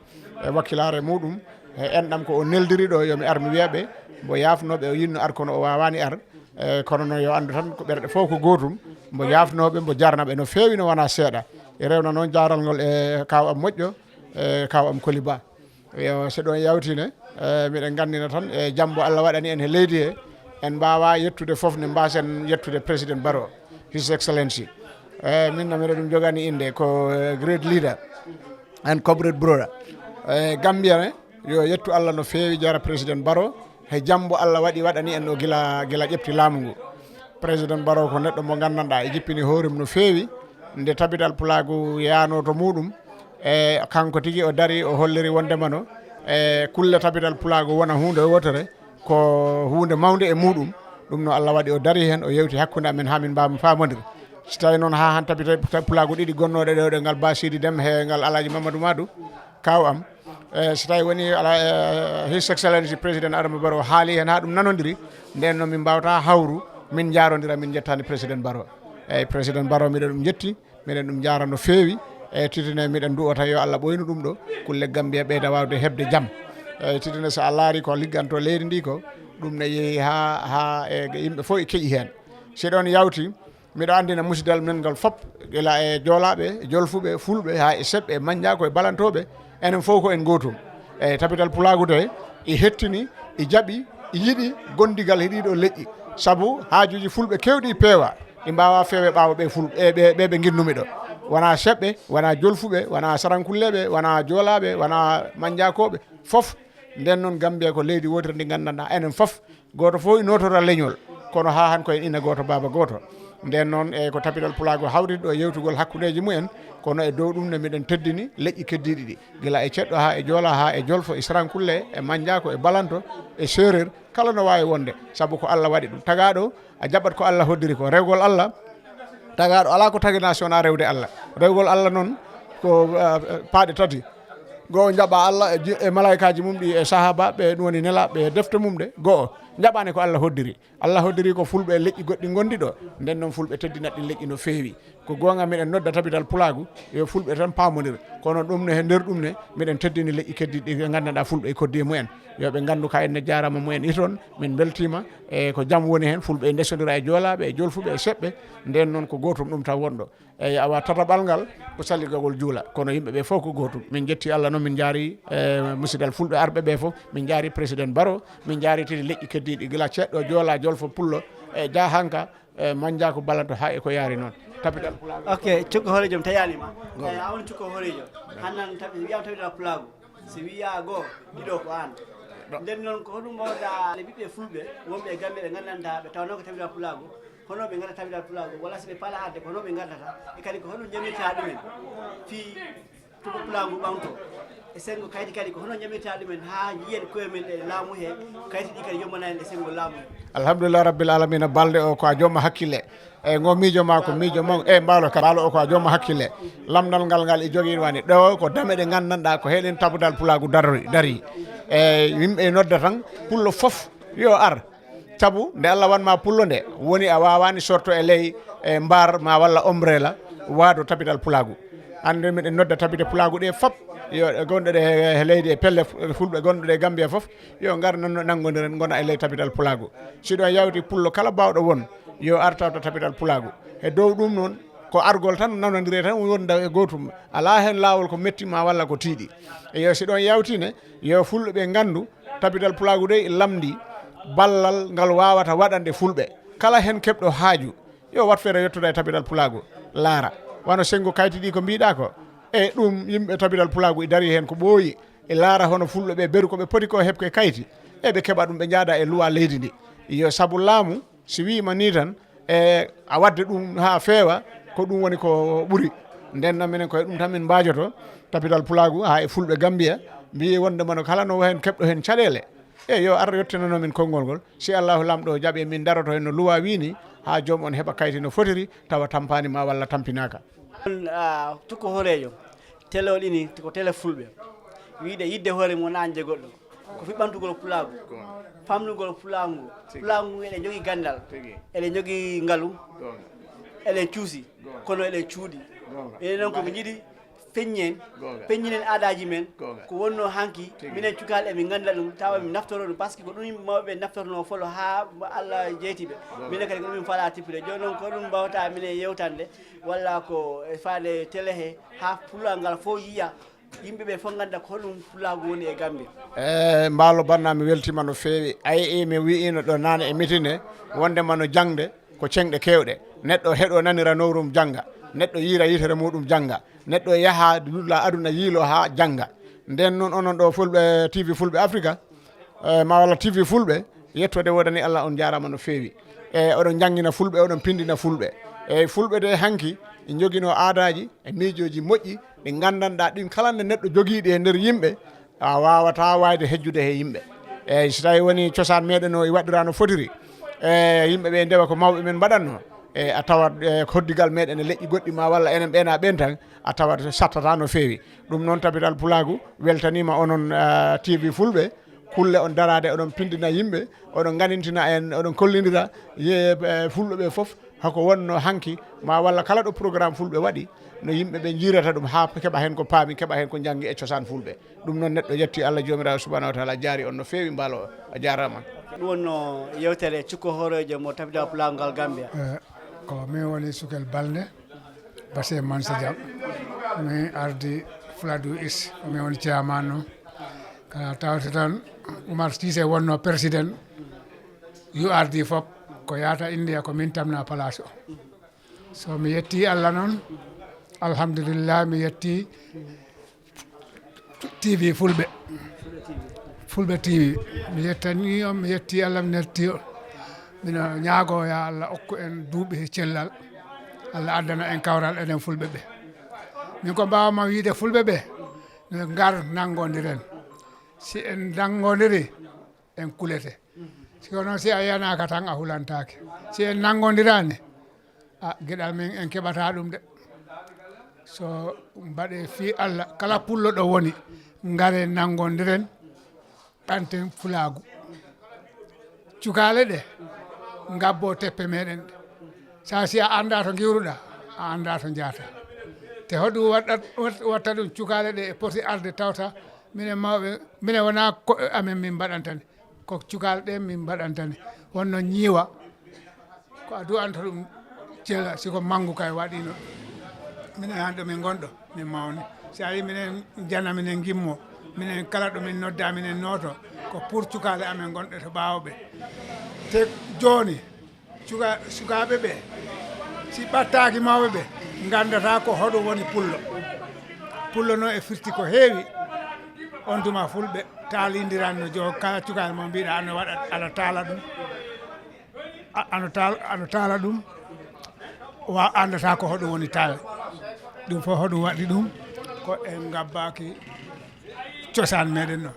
e wakkilaare muɗum, e enɗam ko o neldiri ɗo, yo mi ar mi wiya ɓe, mbo yaafnooɓe o yinno ar kono o waawaani ar. E kono noon yo anndu tan ko ɓerɗe fof ko gootum, mbo yaafnooɓe, mbo jarnaɓe no feewi, no wona seeɗa. E rewna noon jaaral ngol e kaaw am moƴƴo, e kaaw am Koli Ba. Yo, so ɗon yawtine, e miɗen nganndina tan e jambo Allah waɗani en he leydi he, en mbaawa yettude fof ne mbaasen yettude Président Barrow, His Excellency. E min no miɗo ɗum jogani innde ko, e, great leader and comrade brother. E Gambia ne, yo yettu Allah no feewi, jara Président Barrow. He jambo Allah waɗi waɗani en o gila, gila ƴefti laamu ngu. Président Barrow ko neɗɗo mo nganndanɗaa e jippini hoore mum no feewi. Nde tabital pulaagu yaano to muɗum, e kanko tigi o dari, o holliri wondema no, e kulle tabital pulaagu wona huunde wootere, ko huunde mawnde e muɗum. Ɗum no Allah waɗi o dari heen, o yewti hakkunde amen haa min mbaawa faamondire. Si tawi noon haa han tabital pulaagu ɗiɗi gonnooɗe ɗo, ɗe ngal Ba Sidi Dem he ngal Alhaji Mamadou Madou, kaaw am. E so tawi woni ala, e, His Excellency Président Adama Barrow haali heen haa ɗum nanondiri, nden noon min mbaawata hawru, min njaarondira, min njettaani Président Barrow. Eyi, Président Barrow, miɗo ɗum njetti, miɗen ɗum njaara no feewi. Eyi, titine miɗen du'o tan yo Allah ɓoynu ɗum ɗo, kulle Gambia ɓeyda waawde heɓde jam. Eyi, titine so a laari ko ligganto leydi ndi ko, ɗum ne yehi haa, haa e yimɓe fof e keƴi heen. Si ɗon yawti, miɗo anndina musidal men ngal fop, gila e joolaaɓe, e jolfuɓe, fulɓe, haa e seɓɓe, e maññaaku, e balantooɓe, enen fof ko en gootum. Eyi, tapital pulaagu de, e hettini, e jaɓi, e yiɗi gondigal e ɗiɗo leƴƴi. Sabu haajuuji fulɓe keewɗi peewa, ɗi mbaawaa feewe ɓaawo ɓe fulɓe, ɓe, ɓe, ɓe nginnumi ɗo. Wonaa seɓɓe, wonaa jolfuɓe, wonaa sarankulleeɓe, wonaa joolaaɓe, wonaa mannjaakooɓe, fof. Nden noon, Gambia ko leydi wootiri ndi nganndanɗaa enen fof, gooto fof ina nootora leñol, kono haa han ko en ina gooto, baaba gooto. Nden noon, e ko tapital pulaagu hawriti ɗo yewtugol hakkundeeji mumen, kono e dow ɗum ne miɗen teddini leƴƴi keddiiɗi ɗi, gila e ceɗɗo haa e joola, haa e jolfo, e sarankulle, e mannjaako, e balanto, e seereer, kala no waawi wonde, sabu ko Allah waɗi ɗum. Tagaaɗo, a jaɓat ko Allah hoddiri ko, rewgol Allah, tagaaɗo alaa ko taginaa so wonaa rewde Allah. Rewgol Allah noon ko, ah, paaɗe tati. Go'o, jaɓa Allah e ji-, e malaykaaji mum ɗi, e sahaabaaɓe, ɗum woni nelaaɓe, e defte mum ɗe. Go'o, jaɓaane ko Allah hoddiri. Allah hoddiri ko fulɓe e leƴƴi goɗɗi ngondi ɗo. Nden noon, fulɓe teddinat ɗin leƴƴi no feewi. Ko goonga, miɗen nodda tapital pulaagu, yo fulɓe tan paamondir. Kono ɗum ne, he nder ɗum ne, miɗen teddini leƴƴi keddiiɗi ɗi ɓe nganndanɗaa fulɓe e koddi e mumen. Yo ɓe nganndu ka en ne jaaraama mumen iton, min mbeltiima. E ko jam woni heen, fulɓe e ndesondira e joolaaɓe, e jolfuɓe, e seɓɓe. Nden noon, ko gootum ɗum tan wonɗo. Eyi, awa, tataɓal ngal ko salligagol juula, kono yimɓe ɓe fof ko gootum. Min njetti Allah noon, min njaari, e, musidal fulɓe arɓe ɓe fof, min njaari président Baro, min njaari tigi leƴƴi keddiiɗi, gila ceɗɗo, joola, jolfo, pullo, e jaahanka, e mannjaako, balanto, haa e ko yaari noon. Tapital pulaagu. Ok, cukko hooreejo, mi taƴaani ma. Eyi, a woni cukko hooreejo. Hannan tabi, wiyama tapital pulaagu. Si wiya goo, ɗiɗo ko aan. Nden noon, ko honɗum mbawɗa e ɓiɓɓe fulɓe wonɓe e Gambie ɓe nganndantaa, ɓe tawnoo ko tapital pulaagu, hono ɓe ngannda tapital pulaagu, walla si ɓe paala arde, ko hono ɓe nganndata, e kadi ko honɗum njamirta ɗumen fii tuba pulaagu ɓamto? E senngo kayti kadi, ko hono njamirta ɗumen haa njiyen koye men e laamu he, kayti ɗi kadi yombana en e senngo laamu he? Alhamdulillah Rabbil Alamina, balɗe o ko a jooma hakkille. Eyi, ngo miijo ma ko miijo mawɗo. Eyi, mbaalo ka, mbaalo o ko a jooma hakkille. Lamndal ngal, ngal e jogii wani ɗo, ko dame ɗe nganndanɗaa ko heɗen tapital pulaagu darori, dari. Eyi, yimɓe e nodda tan, pullo fof yo ar. Sabu nde Allah wan ma pullo nde, woni a waawaani sorto e ley, e mbaar ma walla ombrela, waado tapital pulaagu. Hannde miɗen nodda tapite pulaagu ɗe fof, yo gonɗo ɗe he leydi e pelle fu-, fulɓe gonɗo ɗe Gambia fof, yo ngar nan-, nanngondiren, ngona e ley tapital pulaagu. Si ɗon yawti pullo kala baawɗo won, yo ar tawta tapital pulaagu. He dow ɗum noon, ko argol tan, nanondire tan, wonda e gootum. Alaa heen laawol ko metti ma walla ko tiiɗi. E yo si ɗon yawtine, yo fulɓe ɓe nganndu, tapital pulaagu dey lamndi ballal ngal waawata waɗande fulɓe. Kala heen keɓɗo haaju, yo wat feere yettude e tapital pulaagu, laara. Wano senngo kayti ɗi ko mbiɗa ko, e ɗum yimɓe tapital pulaagu e dari heen ko ɓooyi, e laara hono fulɓe ɓe beru ko ɓe poti ko heɓ ko e kayti, e ɓe keɓa ɗum, ɓe njaada e luwa leydi ndi. Yo sabu laamu, si wiima ni tan, e a wadde ɗum haa feewa, ko ɗum woni ko ɓuri. Nden noon minen koye ɗum tan min mbaajoto, tapital pulaagu haa e fulɓe Gambia, mbiyi wonde mano kala no heen keɓɗo heen caɗeele, e yo ar yottinano min konngol ngol. Si Allahu Laamɗo jaɓi, min daroto heen no luwa wii ni, haa joom on heɓa kayti no fotiri, tawa tampaani ma walla tampinaaka. On, ah, cukko hooreejo, tele o ɗini ko tele fulɓe. Wiide yidde hoore mum wonaa anje goɗɗo. Ko fiɓɓantugol pulaagu, famnugol pulaagu ngu. Pulaagu ngu eɗen njogii ganndal, eɗen njogii ngalu, eɗen cuusi, kono eɗen cuuɗi. Enen noon ko min njiɗi feññen, peññinen aadaaji men, ko wonnoo hanki, minen cukaaɓe emin ngannda ɗum, tawa min naftoro ɗum, par ce que ko ɗum yimɓe mawɓe ɓe naftornoo folo haa Allah jeyti ɓe. Minen kadi ko ɗum min faalaa tippude. Jooni noon ko ɗum mbawta minen yewtande, walla ko e faade tele he, haa pulaagu ngal fof yiya, yimɓe ɓe fof ngannda ko honɗum pulaagu woni e Gambie. E mbaalo banna, mi weltiima no feewi. Ayi, mi wi'iino ɗo naane e mitine, wonde mano jaŋde ko ceŋɗe keewɗe. Neɗɗo heɗo nanira nowrum jannga. Neɗɗo yiira yitere muɗum jannga. Neɗɗo yaha lulla aduna yiilo haa jannga. Nden noon onon ɗo fulɓe, T V Fulɓe Afrika, e ma walla T V Fulɓe, yettode woodani Allah, on njaaraama no feewi. E oɗon njanngina fulɓe, oɗon pinndina fulɓe. E fulɓe de hanki, ɓe njoginoo aadaaji e miijooji moƴƴi, ɗi nganndanɗaa ɗin kala nde neɗɗo jogiiɗi e nder yimɓe, a waawataa waayde hejjude he yimɓe. Eeyi, so tawii woni cosaan meɗen o e waɗiraa no fotiri, e yimɓe ɓe ndewa ko mawɓe men mbaɗatnoo, e a tawat, e, koddigal meɗen e leƴƴi goɗɗi ma walla enen ɓeena ɓeen tan, a tawat sattata no feewi. Ɗum noon, Tabital Pulaagu weltaniima onon, ah, T V Fulɓe, kulle on daraade, oɗon pinndina yimɓe, oɗon nganintina en, oɗon kollindira ye-, e, Fulɓe ɓe fof, hako wonno hanki, ma walla kala ɗo programme Fulɓe waɗi, no yimɓe ɓe njiirata ɗum, haa keɓa heen ko paami, keɓa heen ko njanngi e cosaan Fulɓe. Ɗum noon, neɗɗo yetti Allah Joomiraaɗo Subhaanahu wa Taala, jaari on no feewi, mbaalo, a jaaraama. Ɗum wonno yewtere cukko horeejo mo Tabital Pulaagu ngal Gambia. Eh, ko min woni Sukel Balde, Base Mansa Jam. Min ardi Fuladu Is, ko min woni chairman o. Ah, tawte tan Umar Sise wonno président U R D fof, ko yaata India ko min tamna place o. So mi yetti Allah noon, alhamdulillah, mi yetti T V Fulɓe, Fulɓe T V. Mi yettani on, mi yetti Allah, mi netti on. Mino ñaago ya Allah okku en duuɓi e cellal. Allah addana en kawral enen Fulɓe ɓe. Min ko mbaawma wiide Fulɓe ɓe, no ngar nanngondiren. Si en nanngondiri, en kulete. Si ko noon, si a yanaaka tan, a hulantaake. Si en nanngondirani, a, geɗal men en keɓata ɗum de. So mbaɗe fii Allah, kala pullo ɗo woni, ngare nanngondiren, ɓanten fulaagu. Cukaale ɗe, ngabbo teppe meɗen ɗe. Sa si a annda to ngiwruɗa, a annda to njaata. Te hoɗum waɗat-, wat-, watta ɗum cukaale ɗe e poti arde tawta minen mawɓe, minen wona ko'e amen min mbaɗantani. Ko cukaale ɗe min mbaɗantani. Wonno ñiiwa, ko a du'anto ɗum cela, si ko manngu kay waɗino. Minen han ɗo min ngonɗo, min mawni. Si a yi minen jana, minen ngimmo, minen kala ɗo min nodda, minen nooto. Ko pour cukaale amen ngonɗe to ɓaawo ɓe. Te jooni, cuka-, sukaaɓe ɓe, si ɓattaaki mawɓe ɓe, nganndata ko hoɗum woni pullo. Pullo noon e firti ko heewi. On tuma Fulɓe taalindiranno jo kala cukaale mo mbiɗa ano waɗa, ala taala ɗum. A-, ano taal-, ano taala ɗum. Wa anndata ko hoɗum woni taal. Ɗum fof hoɗum waɗi ɗum? Ko en ngabbaaki cosaan meɗen ɗo.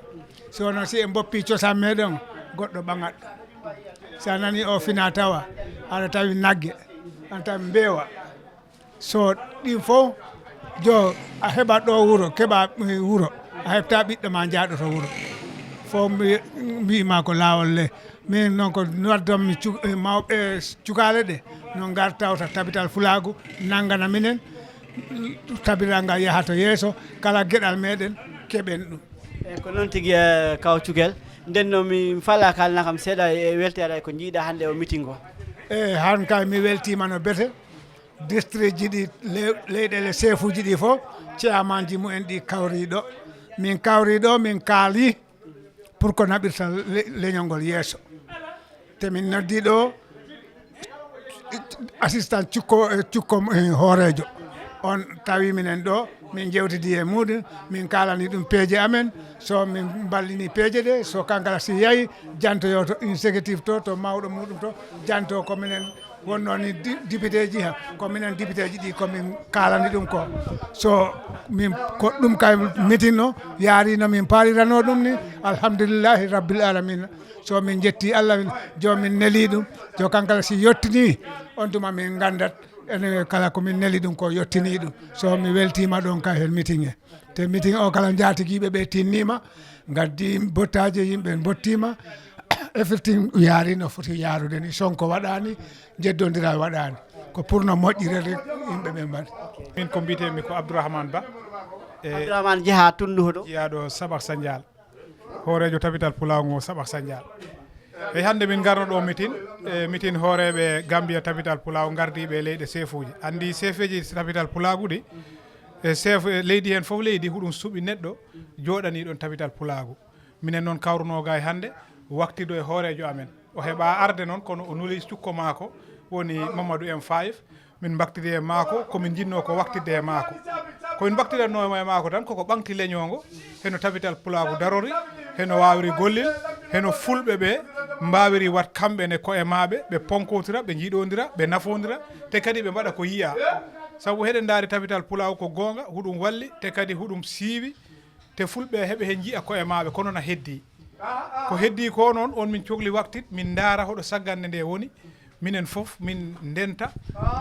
Si wonno si en mboppi cosaan meɗen, goɗɗo ɓaŋat ɗum. Si a nani o fina tawa, aɗa tawi nagge, aɗa tawi mbeewa. So ɗin fof, jo, a heɓat ɗo wuro, keɓa, eh, wuro, a heɓta ɓiɗɗo ma jaaɗo to wuro. Fof mbi-, mbiima ko laawol le. Min noon ko noddonmi cu-, eh, mawɓe, eh, cukaale ɗe, no ngar tawta tabital fulaagu, nanngana minen, tabital ngal yaha to yeeso, kala geɗal meɗen keɓen ɗum. Eyi, ko noon tigi, eh, kaw Cukel. Nden noon mi falaa kaalna kam seeɗa e welteere ko njiiɗa hannde o meeting o. Eyi, han kay mi weltiima no bete. District ji ɗi, le-, leyɗeele seefuuji ɗi fof, chairman ji mumen ɗi kawri ɗo. Min kawri ɗo, min kaali pour ko naɓirta le-, leñol ngol yeeso. Te min noddi ɗo assistant cukko, e cukko, e hooreejo. On tawi minen ɗo, min jewtidi e muɗum, min kaalani ɗum peeje amen. So min mballini peeje ɗe, so kankala si yahi, jantoyo to executive to, to mawɗo muɗum to, janto ko minen wonno ni di-, député ji ha, ko minen député ji ɗi ko min kaalani ɗum ko. So min ko ɗum kay meeting no yaari no min paalirano ɗum ni, alhamdulillahi rabbil alamina. So min jetti Allah, min, jo min neli ɗum, jo kankala si yottini, on tuma min nganndat, enen kala ko min neli ɗum ko yottini ɗum. So mi weltiima ɗon ka heen meeting he. Te meeting o kala njaatigiiɓe ɓe tinniima, ngaddi bottaaje, yimɓe mbottiima. Everything yaari no foti yaarude ni. Sonko waɗaani, jeddondiral waɗaani. Ko pour no moƴƴirede yimɓe ɓe mbaɗi. Min ko mbiyetee-mi ko Abdourahmane Ba. E Abdourahmane jeyaa tundu hoɗo? Jeyaaɗo Saɓak Sandial. Hooreejo tabital pulaagu ngo Saɓak Sandial. Eyi, hannde min ngarno ɗo meeting, e meeting hooreeɓe Gambia tabital pulaagu ngardiiɓe e leyɗe seefuuji. Anndi seefeeji tabital pulaagu ɗi, e seef, e leydi heen fof leydi, huɗum suɓi neɗɗo jooɗanii ɗon tabital pulaagu. Minen noon kawruno ga e hannde, waktido e hooreejo amen. O heɓa arde noon, kono o nuli cukko maako, woni Mamadou M five. Min mbaktidi e maako, ko min njiɗno ko waktidde e maako. Ko min mbaktidatno e maako tan, koko ɓaŋti leñol ngol, heno tabital pulaagu darori, heno waawiri gollil, heno fulɓe ɓe mbaawiri wat kamɓe ne ko'e maɓɓe, ɓe ponkotira, ɓe njiɗondira, ɓe nafondira, te kadi ɓe mbaɗa ko yiya. Sabu heɗen ndaari tabital pulaagu ko goonga, huɗum walli, te kadi huɗum siiwi, te fulɓe heɓe heen njiya ko'e maɓɓe, kono na heddi. Ko heddi ko noon, on min cokli waktit, min ndaara hoɗo saggande nde woni. Minen fof, min ndenta,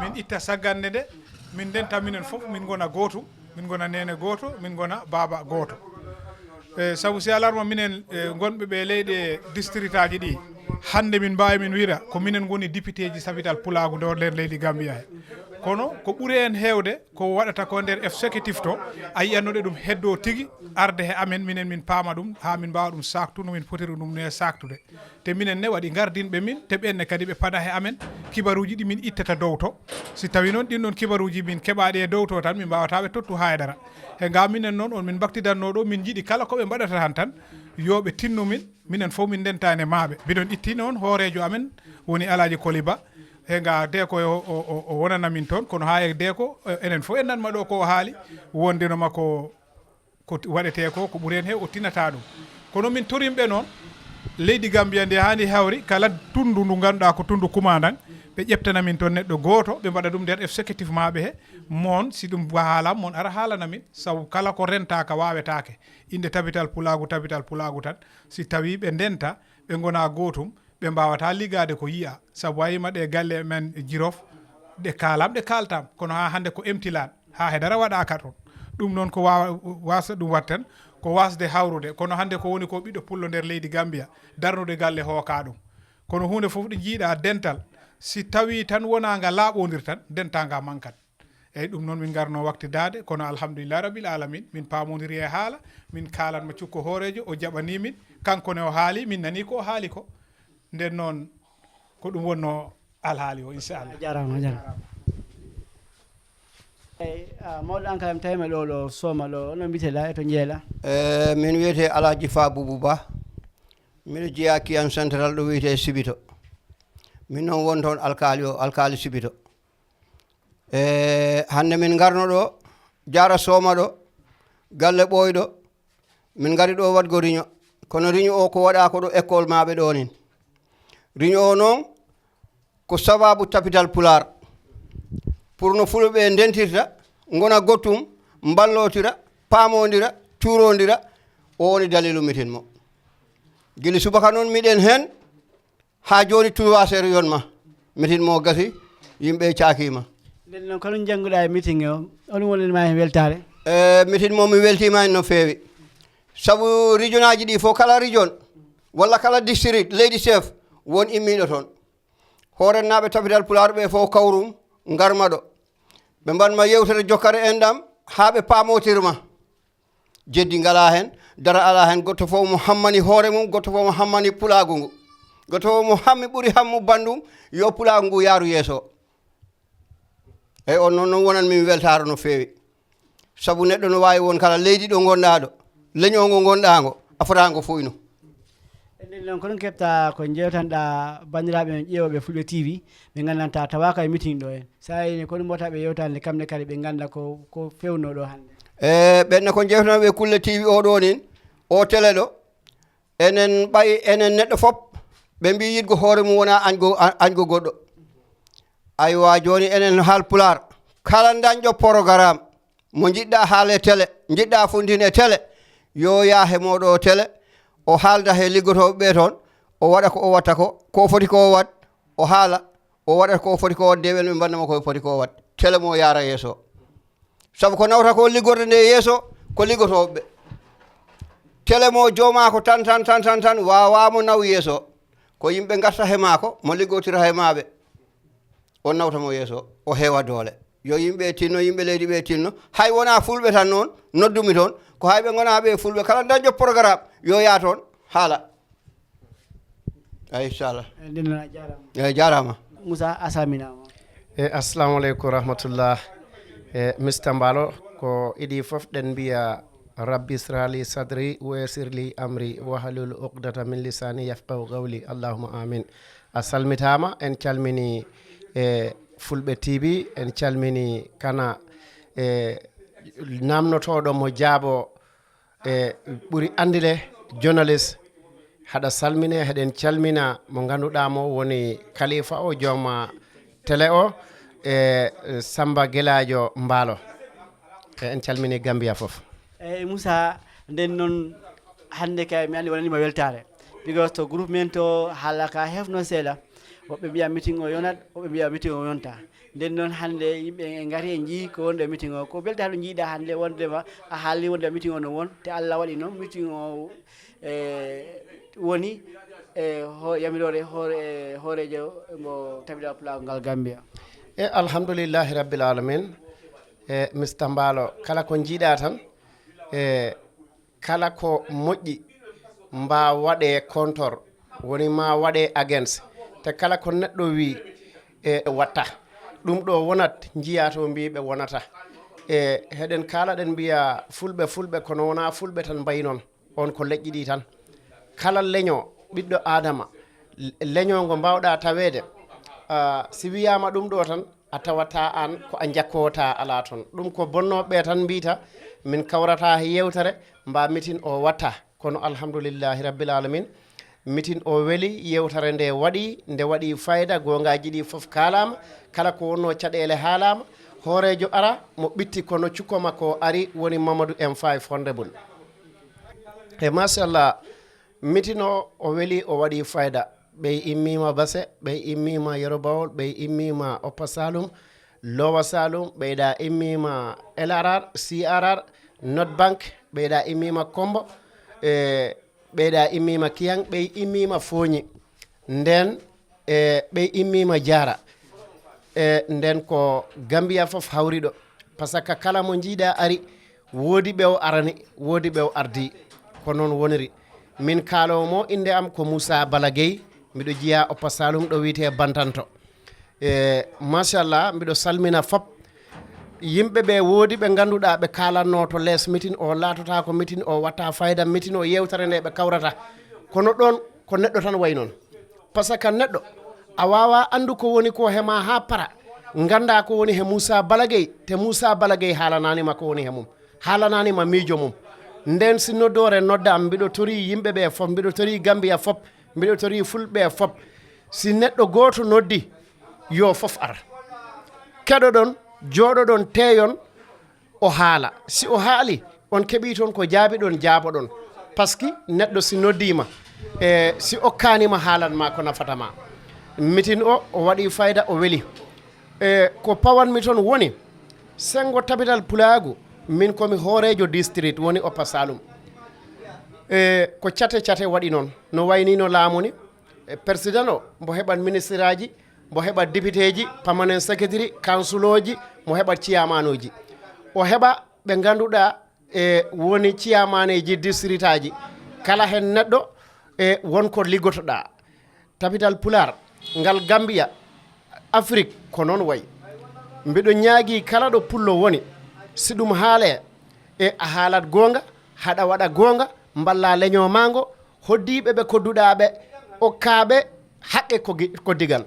min itta saggande nde, min ndenta minen fof, min ngona gootum, min ngona neene gooto, min ngona baaba gooto. E, sabu si alarma minen, e, ngonɓe ɓe leyɗe districtaaji ɗi, hannde min mbaawi min wira ko minen ngoni députéji sabital pulaagu nder, nder leydi Gambia he. Kono ko ɓuri heen heewde ko waɗata ko nder exécutif to, a yiyanno ɗe ɗum heddoo tigi arde he amen, minen min paama ɗum, haa min mbaawa ɗum saaktu no min potiri ɗum ne saaktude. Te minen ne waɗi gardinɓe min, te ɓeen ne kadi ɓe paɗa he amen kibaruuji ɗi min ittata dow to. Si tawi noon ɗin ɗoon kibaruuji min keɓaaɗi e dow to tan, min mbaawataa ɓe tottu haa e dara. He nga minen noon on min mbaktidanno ɗo, min njiɗi kala ko ɓe mbaɗata tan tan, yo ɓe tinno min, minen fof min ndentaani maaɓe. Mbiɗon itti noon hooreejo amen woni Alaaji Koli Ba. He nga de ko o, o, o, o wonana min toon, kono haa e de ko, eh, enen fof en nanma ɗo ko o haali, wonde no makko ko ti-, waɗetee ko, ko ɓuri heen heew o tinata ɗum. Kono min torimɓe noon, leydi Gambia ndi haani hawri, kala tunndu ndu ngannduɗaa ko tunndu kumandan, ɓe ƴeftana min toon neɗɗo gooto, ɓe mbaɗa ɗum nder exécutif maɓɓe he, moon, si ɗum haalaama, moon ara haalana min, sabu kala ko rentaaka waawetaake. Innde tabital pulaagu, tabital pulaagu tan, si tawii ɓe ndenta, ɓe ngona gootum, ɓe mbaawataa liggaade ko yiya, sabu a yima ɗe galle men Jirof, ɗe kaalam, ɗe kaaltam, kono haa hannde ko emtilaan, haa he dara waɗaaka toon. Ɗum noon ko waawa, waasde ɗum waɗten, ko waasde hawrude, kono hannde ko woni ko ɓiɗɗo pullo nder leydi Gambia, darnude galle hooka ɗum. Kono huunde fof ɗo njiiɗa dental, si tawii tan wonaa nga laaɓondir tan, dentaa nga mankat. Eyyi, ɗum noon min ngarno waktidaade, kono alhamdulillahi rabbil alamin, min paamondiri e haala, min kaalanma cukko hooreejo, o jaɓani min, kanko ne o haali, min nani ko o haali ko. Nden noon, ko ɗum wonno alhaali o, inchallah. A jaaraama, a jaaraama. Eyyi, a, mawɗo an kala, mi tawima ɗo, ɗo Sooma ɗo, ono mbiyete la, e to Njeela? E, min wiyete Alhaji Fa Bubu Ba. Miɗo jeyaa Kiyan Central ɗo wiyete Sibito. Min noon won toon alkaali o, alkaali Sibito. E, hannde min ngarno ɗo, Jaara Sooma ɗo, galle Ɓooyɗo, min ngari ɗo waɗgo riño. Kono riño o ko waɗa ko ɗo école maɓɓe ɗo nin. Riño o noon ko sababu tapital Pulaar. Pour no Fulɓe ɓe ndentirta, ngona gottum, mballotira, paamondira, cuurondira, o woni dalilu mitin mo. Gila subaka noon miɗen heen, haa jooni trois heures yonma, mitin mo gasi, yimɓe caakiima. Nden noon, ko ɗum jannguɗaa e meeting o, on wonani ma heen weltaare? E, mitin mo mi weltiima heen no feewi. Sabu regionaaji ɗi fof, kala region, walla kala district, leydi chef, won immiiɗo toon. Hoorennaaɓe tapital Pulaar ɓe fof kawrum, ngarma ɗo. Ɓe mbaɗma yewtere jokkere enɗam, haa ɓe paamotirma. Jeddi ngalaa heen, dara alaa heen, gooto fof mo hammani hoore mum, gooto fof mo hammani pulaagu ngu. Gooto fof mo hammi ɓuri hammu banndum, yo pulaagu ngu yaaru yeeso. Eyi, on noon, noon wonan min weltaaro no feewi. Sabu neɗɗo no waawi won kala leydi ɗo ngonɗaa ɗo, leñol ngo ngonɗaa ngo, a fotaani ngo foynu. E nden noon, ko ɗum keɓta ko njeewtanɗaa banndiraaɓe men ƴeewooɓe Fulɓe T V, ɓe nganndantaa tawaaka e meeting ɗo en. So a yini, ko ɗum wota ɓe yewtande kamɓe kadi ɓe ngannda ko, ko fewnoo ɗo hannde. E ɓen ne ko njeewtanooɓe Fulɓe T V o ɗo nin, o télé ɗo, enen ɓay, enen neɗɗo fof, ɓe mbii yiɗgo hoore mum wona añgo, a-, añgo goɗɗo. Aywa, jooni enen haal Pulaar, kala dañɗo programme, mo njiɗɗa haal e télé, njiɗɗa fundin e télé, yo yaa he mooɗo o télé, o haalda he liggotooɓe ɓe toon, o waɗa ko o watta ko, ko o foti ko o waɗ, o haala, o waɗa ko o foti ko waɗ, de ɓen ɓe mbanna mo ko o foti ko waɗ. Télé mo yaara yeeso. Sabu ko nawta ko liggorde nde yeeso, ko liggotooɓe ɓe. Télé mo jooma ko tan, tan, tan, tan, tan, waawaa mo naw yeeso. Ko yimɓe ngarta he maako, mo liggotira he maaɓe. On nawta mo yeeso, o heewa doole. Yo yimɓe tinno, yimɓe leydi ɓe tinno. Hay wonaa Fulɓe tan noon, noddumi toon. Ko hay ɓe ngonaa ɓe Fulɓe, kala dañɗo programme, yo yaa toon, haala. Eyi, inchallah. Eyi, nden noon a jaaraama. Eyi, jaaraama. Moussa, a salminaama. E, assalamu aleykum wa rahmatullah. E, Mister Mbaalo, ko idii fof ɗen mbiya, "Rabbi israh li sadri wa yassir li amri wahlul uqdata min lisani yafqahu qawli." Allahumma amin. A salmitaama, en calmini, e, Fulɓe T V, en calmini kana, e, namnotooɗo mo jaabo, e, ɓuri anndile journaliste. Haɗa salmine, heɗen calmina mo ngannduɗaa mo woni kalifa o, jooma télé o, e, Samba Gelaajo Mbaalo. E, en calmini Gambia fof. Eyi, Moussa, nden noon hannde kay mi anndi wonanima weltaare. Because to groupe men to haala ka hefno seeɗa. Woɓɓe mbiya meeting o yonat, woɓɓe mbiya meeting o yonta. Nden noon hannde yimɓe en ngari en njii ko wonde meeting o. Ko beltaare nde njiiɗa hannde wonde ma a haali wonde meeting o no won. Te Allah waɗi noon meeting o, e, woni, e, ho-, yamiroore hoore-, e, hooreejo mo tabital pulaagu ngal Gambia. E alhamdulillahi rabbil alamin. E Mister Mbaalo, kala ko njiiɗa tan, e kala ko moƴƴi, mba waɗe kontor, woni ma waɗe agens. Te kala ko neɗɗo wi, e watta. Ɗum ɗo wonat, njiya to mbiɓe wonata. E heɗen kala ɗen mbiya fulɓe, fulɓe, kono wona fulɓe tan mbayi noon. On ko leƴƴi ɗi tan. Kala leño, ɓiɗɗo Adama, leño ngo mbawɗa taweede, ah, si wiyama ɗum ɗo tan, a tawata an ko a jakkowata ala toon. Ɗum ko bonnoɓe tan mbiyta, min kawrata he yewtere, mba mitin o watta. Kono alhamdulillahi rabbil alamin, mitin o weli, yewtere nde waɗi, nde waɗi fayda, gongaji ɗi fof kalama, kala ko wonno caɗele haalama, hoorejo ara mo ɓitti kono cukko makko ari woni Mamadou M five Honorable. E machallah, mitin o, o weli, o waɗi fayda. Ɓey immima Basse, ɓey immima Yero Bawol, ɓey immima Upper Saloum, Lower Saloum, ɓeyɗa immima L R R, C R R, North Bank, ɓeyɗa immima Kombo, e ɓeyɗa immima Kiyang, ɓey immima Foñi. Nden, e ɓey immima Jaara. E nden ko Gambia fof hawriɗo. Par ce que kala mo jiiɗa ari, woodi ɓe o arani, woodi ɓe o ardi. Ko noon woniri. Min kaalowo mo, innde am ko Moussa Bala Gueye, miɗo jiya Upper Saloum ɗo wiyetee Bantanto. E machallah, miɗo salmina fop. Yimɓe ɓe woodi ɓe ngannduɗaa ɓe kaalanno to les mitin o, laatota ko mitin o, watta fayda mitin o, yewtere nde ɓe kawrata. Kono ɗoon ko neɗɗo tan wayi noon. Par ce que neɗɗo, a waawa anndu ko woni ko he ma haa para, ngannda ko woni he Moussa Bala Gueye, te Moussa Bala Gueye haalanani ma ko woni he mum, haalanani ma miijo mum. Nden si noddoore nodda am, mbiɗo tori yimɓe ɓe fof, mbiɗo tori Gambia fof, mbiɗo tori fulɓe fof. Si neɗɗo gooto noddi, yo fof ar. Keɗoɗon, jooɗoɗon, teeyon, o haala. Si o haali, on keɓi toon ko jaabiɗon, jaaboɗon. Par ce que neɗɗo si noddiima, e si okkaanima haalan ma ko nafata ma. Mitin o, o waɗi fayda, o weli. E ko pawanmi toon woni, senngo Tabital Pulaagu, min komi hooreejo district woni Upper Saloum. E ko cate cate waɗi noon, no wayni no laamu ni, e président o, mbo heɓan ministre aji, mbo heɓa député ji, permanent secretary, councilooji, mo heɓa ciyamanuuji. O heɓa ɓe ngannduɗaa e woni ciyamaneeji districtaaji. Kala heen neɗɗo e won ko liggotoɗaa. Tabital Pulaar, ngal Gambia, Afrik, ko noon wayi. Mbiɗo ñaagii kala ɗo pullo woni, si ɗum haalee, e a haalat goonga, haɗa waɗa goonga, mballa leño maa ngo, hoddiiɓe ɓe kodduɗaa ɓe, okkaa ɓe haqqe ko gi-, koddigal.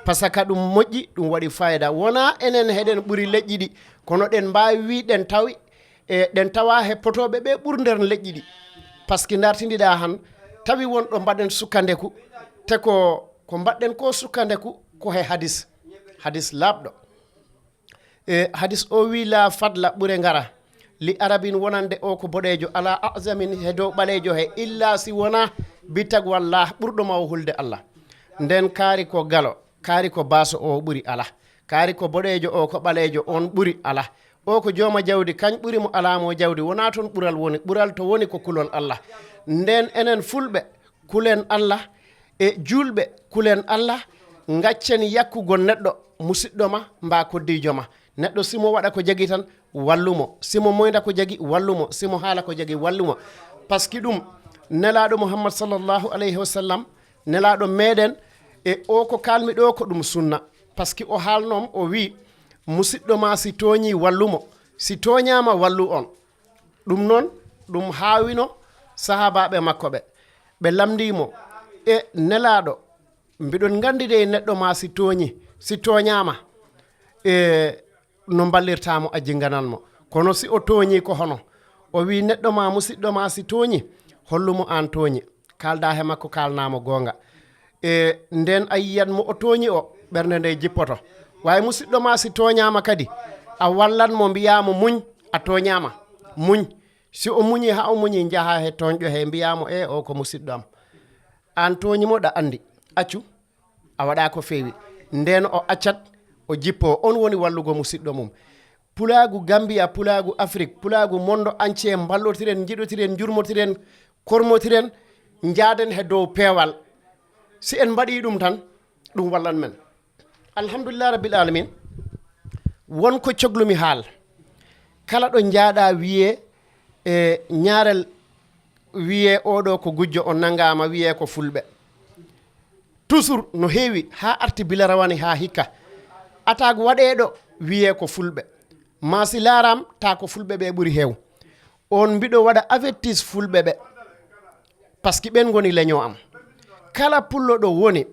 Par ce que ɗum moƴƴi, ɗum waɗi fayda. Wonaa enen heɗen ɓuri leƴƴi ɗi, kono ɗen mbaawi wii ɗen tawi, e ɗen tawa he potooɓe ɓe ɓur nder leƴƴi ɗi. Par ce que ndartindiɗaa han, tawi won ɗo mbaɗen sukkandeku, te ko, ko mbaɗɗen ko sukkandeku, ko he hadis, hadis laaɓɗo. E hadis o wi, "La fadla, ɓure ngara, li arabin, wonande o ko boɗeejo, ala azamin, he dow ɓaleejo he, illa si wona bi taqwallah, ɓurɗo ma o hulde Allah." Nden kaari ko galo, kaari ko baaso o ɓuri ala, kaari ko boɗeejo o ko ɓaleejo on ɓuri ala. O ko jooma jawdi, kañ ɓuri mo ala mo jawdi, wona toon ɓural woni, ɓural to woni ko kulol Allah. Nden enen fulɓe, kulen Allah, e juulɓe, kulen Allah, ngaccen yakkugol neɗɗo, musiɗɗo ma, mba koddiijo ma. Neɗɗo simo waɗa ko jagi tan, wallu mo. Simo moyda ko jagi, wallu mo. Simo haala ko jagi, wallu mo. Par ce que ɗum, Nelaaɗo Muhammad sallallahu alayhi wa sallam, Nelaaɗo meɗen, e o ko kalmi ɗo ko ɗum sunna. Par ce que o haalnoom, o wi, musiɗɗo ma si tooñi, wallu mo. Si tooñaama, wallu on. Ɗum noon, ɗum haawino sahaabaaɓe makko ɓe. Ɓe lamndii mo, "E Nelaaɗo, mbiɗon nganndi de neɗɗo ma si tooñi, si tooñaama, e no mballirtaa mo a jinnganan mo. Kono si o tooñi ko hono?" O wii, "Neɗɗo ma, musiɗɗo ma si tooñi, hollu mo aan tooñi. Kaalda he makko, kaalnaa mo goonga." E nden a yiyat mo o tooñi o, ɓernde nde jippoto. Waawi musiɗɗo ma si tooñaama kadi, a wallan mo, mbiyaa mo, "Muñ, a tooñaama. Muñ." Si o muñi, haa o muñi, njaha he tooñɗo he, mbiyaa mo, "E, o ko musiɗɗo am. Aan tooñi mo, ɗa anndi. Accu, a waɗa ko feewi." Nden o accat, o jippo. On woni wallugo musiɗɗo mum. Pulaagu Gambia, pulaagu Afrik, pulaagu mondo entier, mballotiren, njiɗotiren, njurmotiren, kormotiren, njaaden he dow peewal. Si en mbaɗii ɗum tan, ɗum wallan men. Alhamdulillah Rabbil Alamin. Won ko coglumi haal. Kala ɗo njaaɗa wiyee e ñaarel, wiyee oɗo ko gujjo, o nanngaama, wiyee ko fulɓe. Toujours no heewi, haa arti bila rawani haa hikka. Attaque waɗeeɗo, wiyee ko fulɓe. Maa si laaram, taa ko fulɓe ɓe ɓuri heew. On mbiɗo waɗa avertis fulɓe ɓe. Parce que ɓen ngoni leño am. Kala pullo ɗo woni,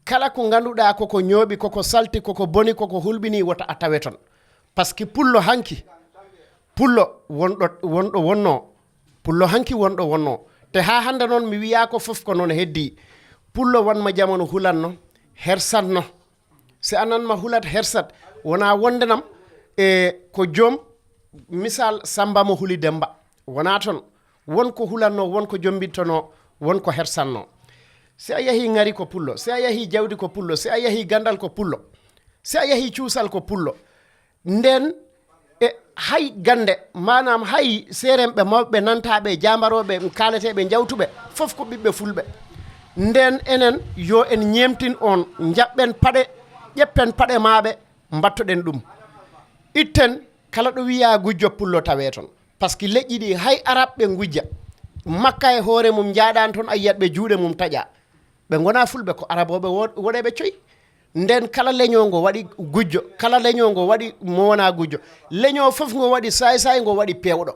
kala ko ngannduɗaa koko ñooɓi, koko salti, koko boni, koko hulɓini, wota a tawe ton. Parce que pullo hanki, pullo wonɗo, wonɗo wonno, pullo hanki wonɗo wonno. Te haa hannde noon mi wiyaa ko fof ko noon heddi. Pullo wanma jamanu hulanno, hersanno. Si a nanma hulat hersat, wonaa wonde nam e ko joom misal Samba mo huli Demba. Wonaa toon. Won ko hulanno, won ko jombintono, won ko hersanno. Si a yahii ŋari ko pullo, si a yahii jawdi ko pullo, si a yahii ganndal ko pullo, si a yahii cuusal ko pullo. Nden e hay gannde, maanaam hay seeremɓe mawɓe nantaaɓe, jaambarooɓe, kaaleteeɓe, jawtuɓe, fof ko ɓiɓɓe fulɓe. Nden enen yo en ñeemtin on, njaɓɓen paɗe, ƴeppen paɗe maaɓe, mbattoɗen ɗum. Itten kala ɗo wiyaa gujjo pullo tawee toon. Parce que leƴƴi ɗi hay arab ɓe ngujja. Makka e hoore mum njaaɗaan toon a yiyat ɓe juuɗe mum taƴa. Ɓe ngonaa fulɓe, ko arabooɓe wo-, woɗeeɓe coy. Nden kala leño ngo waɗi gujjo, kala leño ngo waɗi mo wonaa gujjo. Leño fof ngo waɗi saay-saay, ngo waɗi peewɗo.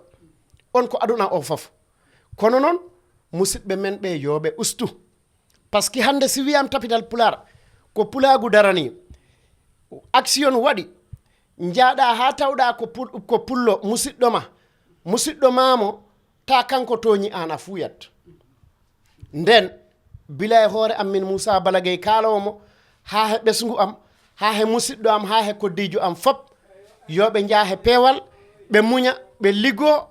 On ko aduna o fof. Kono noon, musidɓe men ɓe yo ɓe ustu. Parce que hannde si wiyaam tapital pulaar, ko pulaagu darani. Action waɗi, njaaɗa haa tawɗa ko pul-, ko pullo, musiɗɗo ma, musiɗɗo maamo, ta kanko tooñi aan a fuuyat. Nden, bila e hoore am min Moussa Balagay kaalowo mo, haa he ɓesngu am, haa he musiɗɗo am, haa he koddiijo am fop, yo ɓe njaa he peewal, ɓe muña, ɓe liggoo,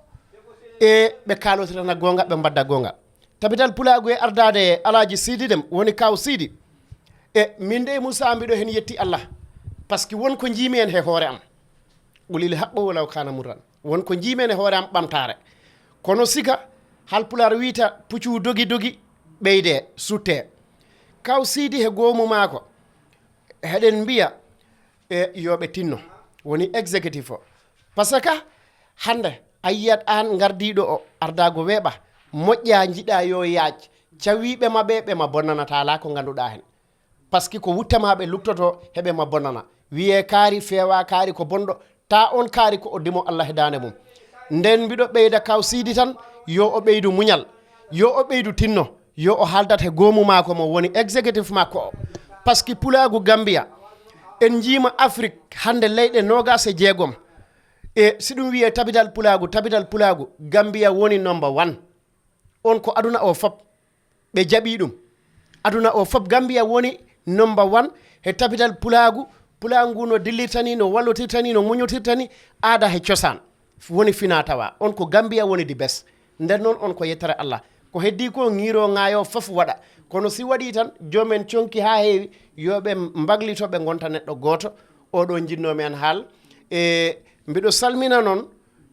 e ɓe kaalotirana goonga, ɓe mbadda goonga. Tabital Pulaagu e ardaade e Alaaji Siidi Dem, woni Kaaw Siidi. E min de Moussa mbiɗo heen yetti Allah, parce que won ko njiimi heen he hoore am. Qulil haqqu walaw kaana murran. Won ko njiimi heen he hoore am ɓamtaare. Kono siga, Haalpulaar wiyta, puccu dogi dogi, ɓeyde, sutte. Kaaw Siidi he goomu maako, heɗen mbiya, e yo ɓe tinno. Woni exécutif o. Parce que hannde a yiyat aan ngardiiɗo o, ardaago weeɓa, moƴƴa njiɗa yo yaac, cawiiɓe ma ɓe, ɓe ma bonnanata alaa ko ngannduɗaa heen. Parce que ko wutte ma ɓe luttoto, heɓe ma bonnana. Wiyee kaari, feewa kaari ko bonɗo, ta on kaari ko o dimo Allah he daande mum. Nden mbiɗo ɓeyda Kaaw Siidi tan, yo o ɓeydu muñal, yo o ɓeydu tinno, yo o haaldat he goomu maako mo woni exécutif makko o. Parce que Pulaagu Gambia, en njiima Afrik hannde leyɗe noogas e jeegom. E si ɗum wiyee tabital Pulaagu, tabital Pulaagu, Gambia woni number one. On ko aduna o fop. Ɓe jaɓi ɗum. Aduna o fop, Gambia woni number one he tabital Pulaagu. Pulaagu ngu no dillirta ni, no wallotirta ni, no muñotirta ni, aada he cosaan. Woni fina tawa. On ko Gambia woni the best. Nden noon on ko yettere Allah. Ko heddi ko ŋiiro ŋaayo fof waɗa. Kono si waɗi tan, joomen conki haa heewi, yo ɓe mbaglito ɓe ngonta neɗɗo gooto. Oɗo njinnoomi en haal. E mbiɗo salmina noon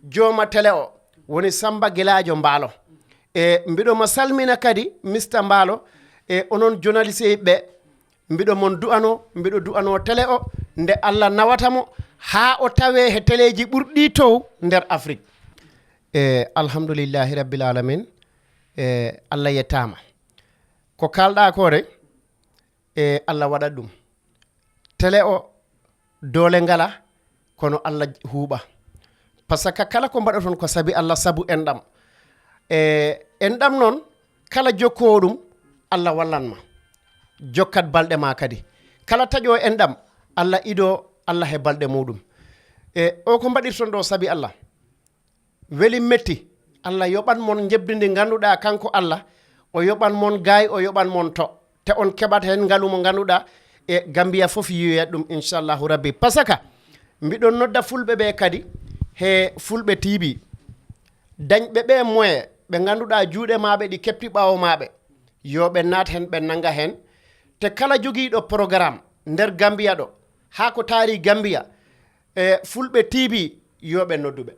jooma tele o, woni Samba Gelaajo Mbaalo. E mbiɗo ma salmina kadi Mister Mbaalo, e onon journaliste ɓe, mbiɗo mon du'ano, mbiɗo du'ano tele o, nde Allah nawata mo, haa o tawe he teleeji ɓurɗi tow nder Afrik. E alhamdulillahi rabbil alamin, e Allah yettaama. Ko kaalɗa ko de, e Allah waɗat ɗum. Tele o, doole ngala, kono Allah huuɓa. Parce que kala ko mbaɗoton ko sabi Allah, sabu enɗam. E enɗam noon, kala jokkoowo ɗum, Allah wallan ma. Jokkat balɗe ma kadi. Kala taƴo enɗam, Allah ido Allah he balɗe muɗum. E o ko mbaɗirton ɗo sabi Allah. Weli metti. Allah yoɓan mon njeɓdi ndi ngannduɗaa kanko Allah, o yoɓan mon gaay, o yoɓan mon to. Te on keɓat heen ngalu mo ngannduɗaa e Gambia fof yiyoyat ɗum, inchallahu rabbi. Parce que mbiɗon nodda fulɓe ɓe kadi he Fulɓe T V. Dañɓe ɓe moyen ɓe ngannduɗaa juuɗe maaɓe ɗi kepti ɓaawo maaɓe. Yo ɓe naat heen, ɓe nannga heen. Te kala jogiiɗo programme nder Gambia ɗo, haa ko taari Gambia, e Fulɓe T V, yo ɓe noddu ɓe.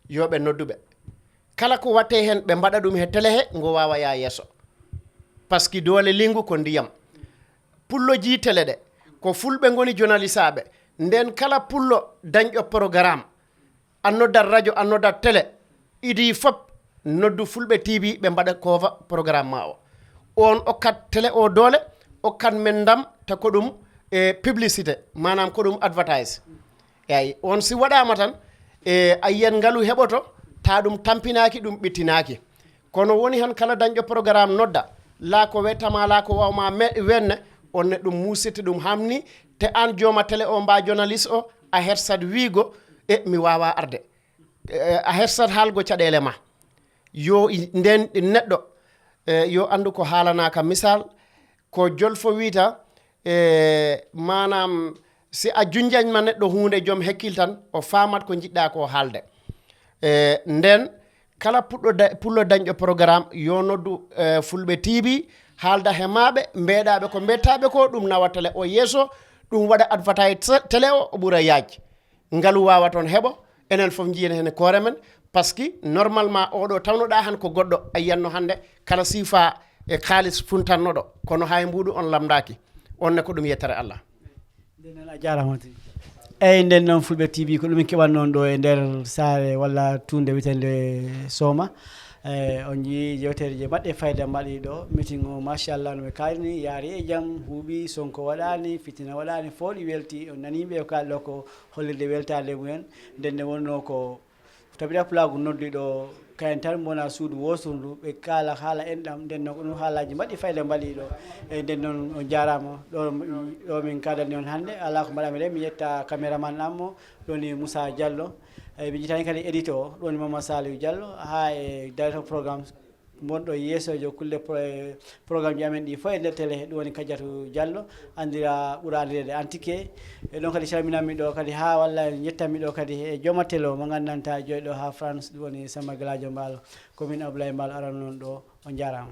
Yo ɓe noddu ɓe. Kala ko watte heen, ɓe mbaɗa ɗum he tele he, ngo waawa yaa yeeso. Parce que doole linngu ko ndiyam. Pullo jii tele ɗe, ko fulɓe ngoni jonalisaaɓe. Nden kala pullo dañƴo programme, a noddat radio, a noddat télé, idii fop noddu Fulɓe T V, ɓe mbaɗa cover programme ma o. On okkat télé o doole, okkat men ndam, ta ko ɗum e publicité, maanaam ko ɗum advertise. Eyi, on si waɗaama tan, e a yiyat ngalu heɓoto, ta ɗum tampinaaki, ɗum ɓittinaaki. Kono woni han kala dañƴo programme nodda, laa ko wettama, laa ko wawma me-, wenne, on ne ɗum musirte, ɗum hamni, te an jooma télé o, mba journaliste o, a hersat wiigo, e mi wawa arde. E, a hersat haalgo caɗeele ma. Yo i-, nden neɗɗo, e, yo anndu ko haalanaaka. Misal, ko jolfo wiita, e, maanaam, si a junjañ ma neɗɗo huunde, joom hekkil tan, o faamat ko njiɗɗa ko haalde. E, nden, kala puɗɗo da-, pullo dañƴo programme, yo noddu, e, Fulɓe T V, haalda he maaɓe, mbeɗaɓe ko mbettaɓe ko, ɗum nawa télé o yeeso, ɗum waɗa advertise télé o, o ɓura yaaj. Ngalu wawa toon heɓo, enen fof njiyen heen koore men, parce que normalement oɗo tawnoɗa han ko goɗɗo, a yiyanno hannde kala siifa e kaalis funtannoɗo, kono hay mbuuɗu on lamdaki. On ne ko ɗum yettere Allah. Nden noon a jaaraama tigi. Eyi, nden noon Fulɓe T V ko ɗum en keɓat noon ɗo e nder saare walla tuunde wiyetende Sooma. E, on njii yewtereeji baɗɗe fayda mbaɗi ɗo, meeting o, machallah, no ɓe kaalini, yaari e jam, huuɓi, Sonko waɗaani, fitina waɗaani, fooɗi, welti, on nanii ɓe kaali ɗo ko hollirde weltaade mumen. Nden ne wonnoo ko Tabita Pulaagu noddi ɗo, kayen tan mbona suudu woosundu, ɓe kaala haala enɗam, nden noon ko ɗum haalaaji mbaɗi fayda mbaɗi ɗo. E, nden noon on jaaraama, ɗo, ɗo min kaadani on hannde, alaa ko mbaɗami ɗe, mi yetta caméraman am o, ɗo ni Moussa Diallo. E, mi yettii kadi édito o, ɗo ni Mama Saliou Diallo, haa e directeur programme, wonɗo yeesojo kulle pro-, e, programme ji amen ɗi fof e nder télé, ɗum woni Kadiatou Diallo, anndira, ɓura anndireede Antike. E ɗon kadi calminanmi ɗo kadi haa walla njettanmi ɗo kadi e jooma télé o mo nganndantaa joɗɗo haa France, ɗum woni Samba Galadio Mbaalo. Ko min Abdoulaye Mbaalo arano noon ɗo, on jaaraama.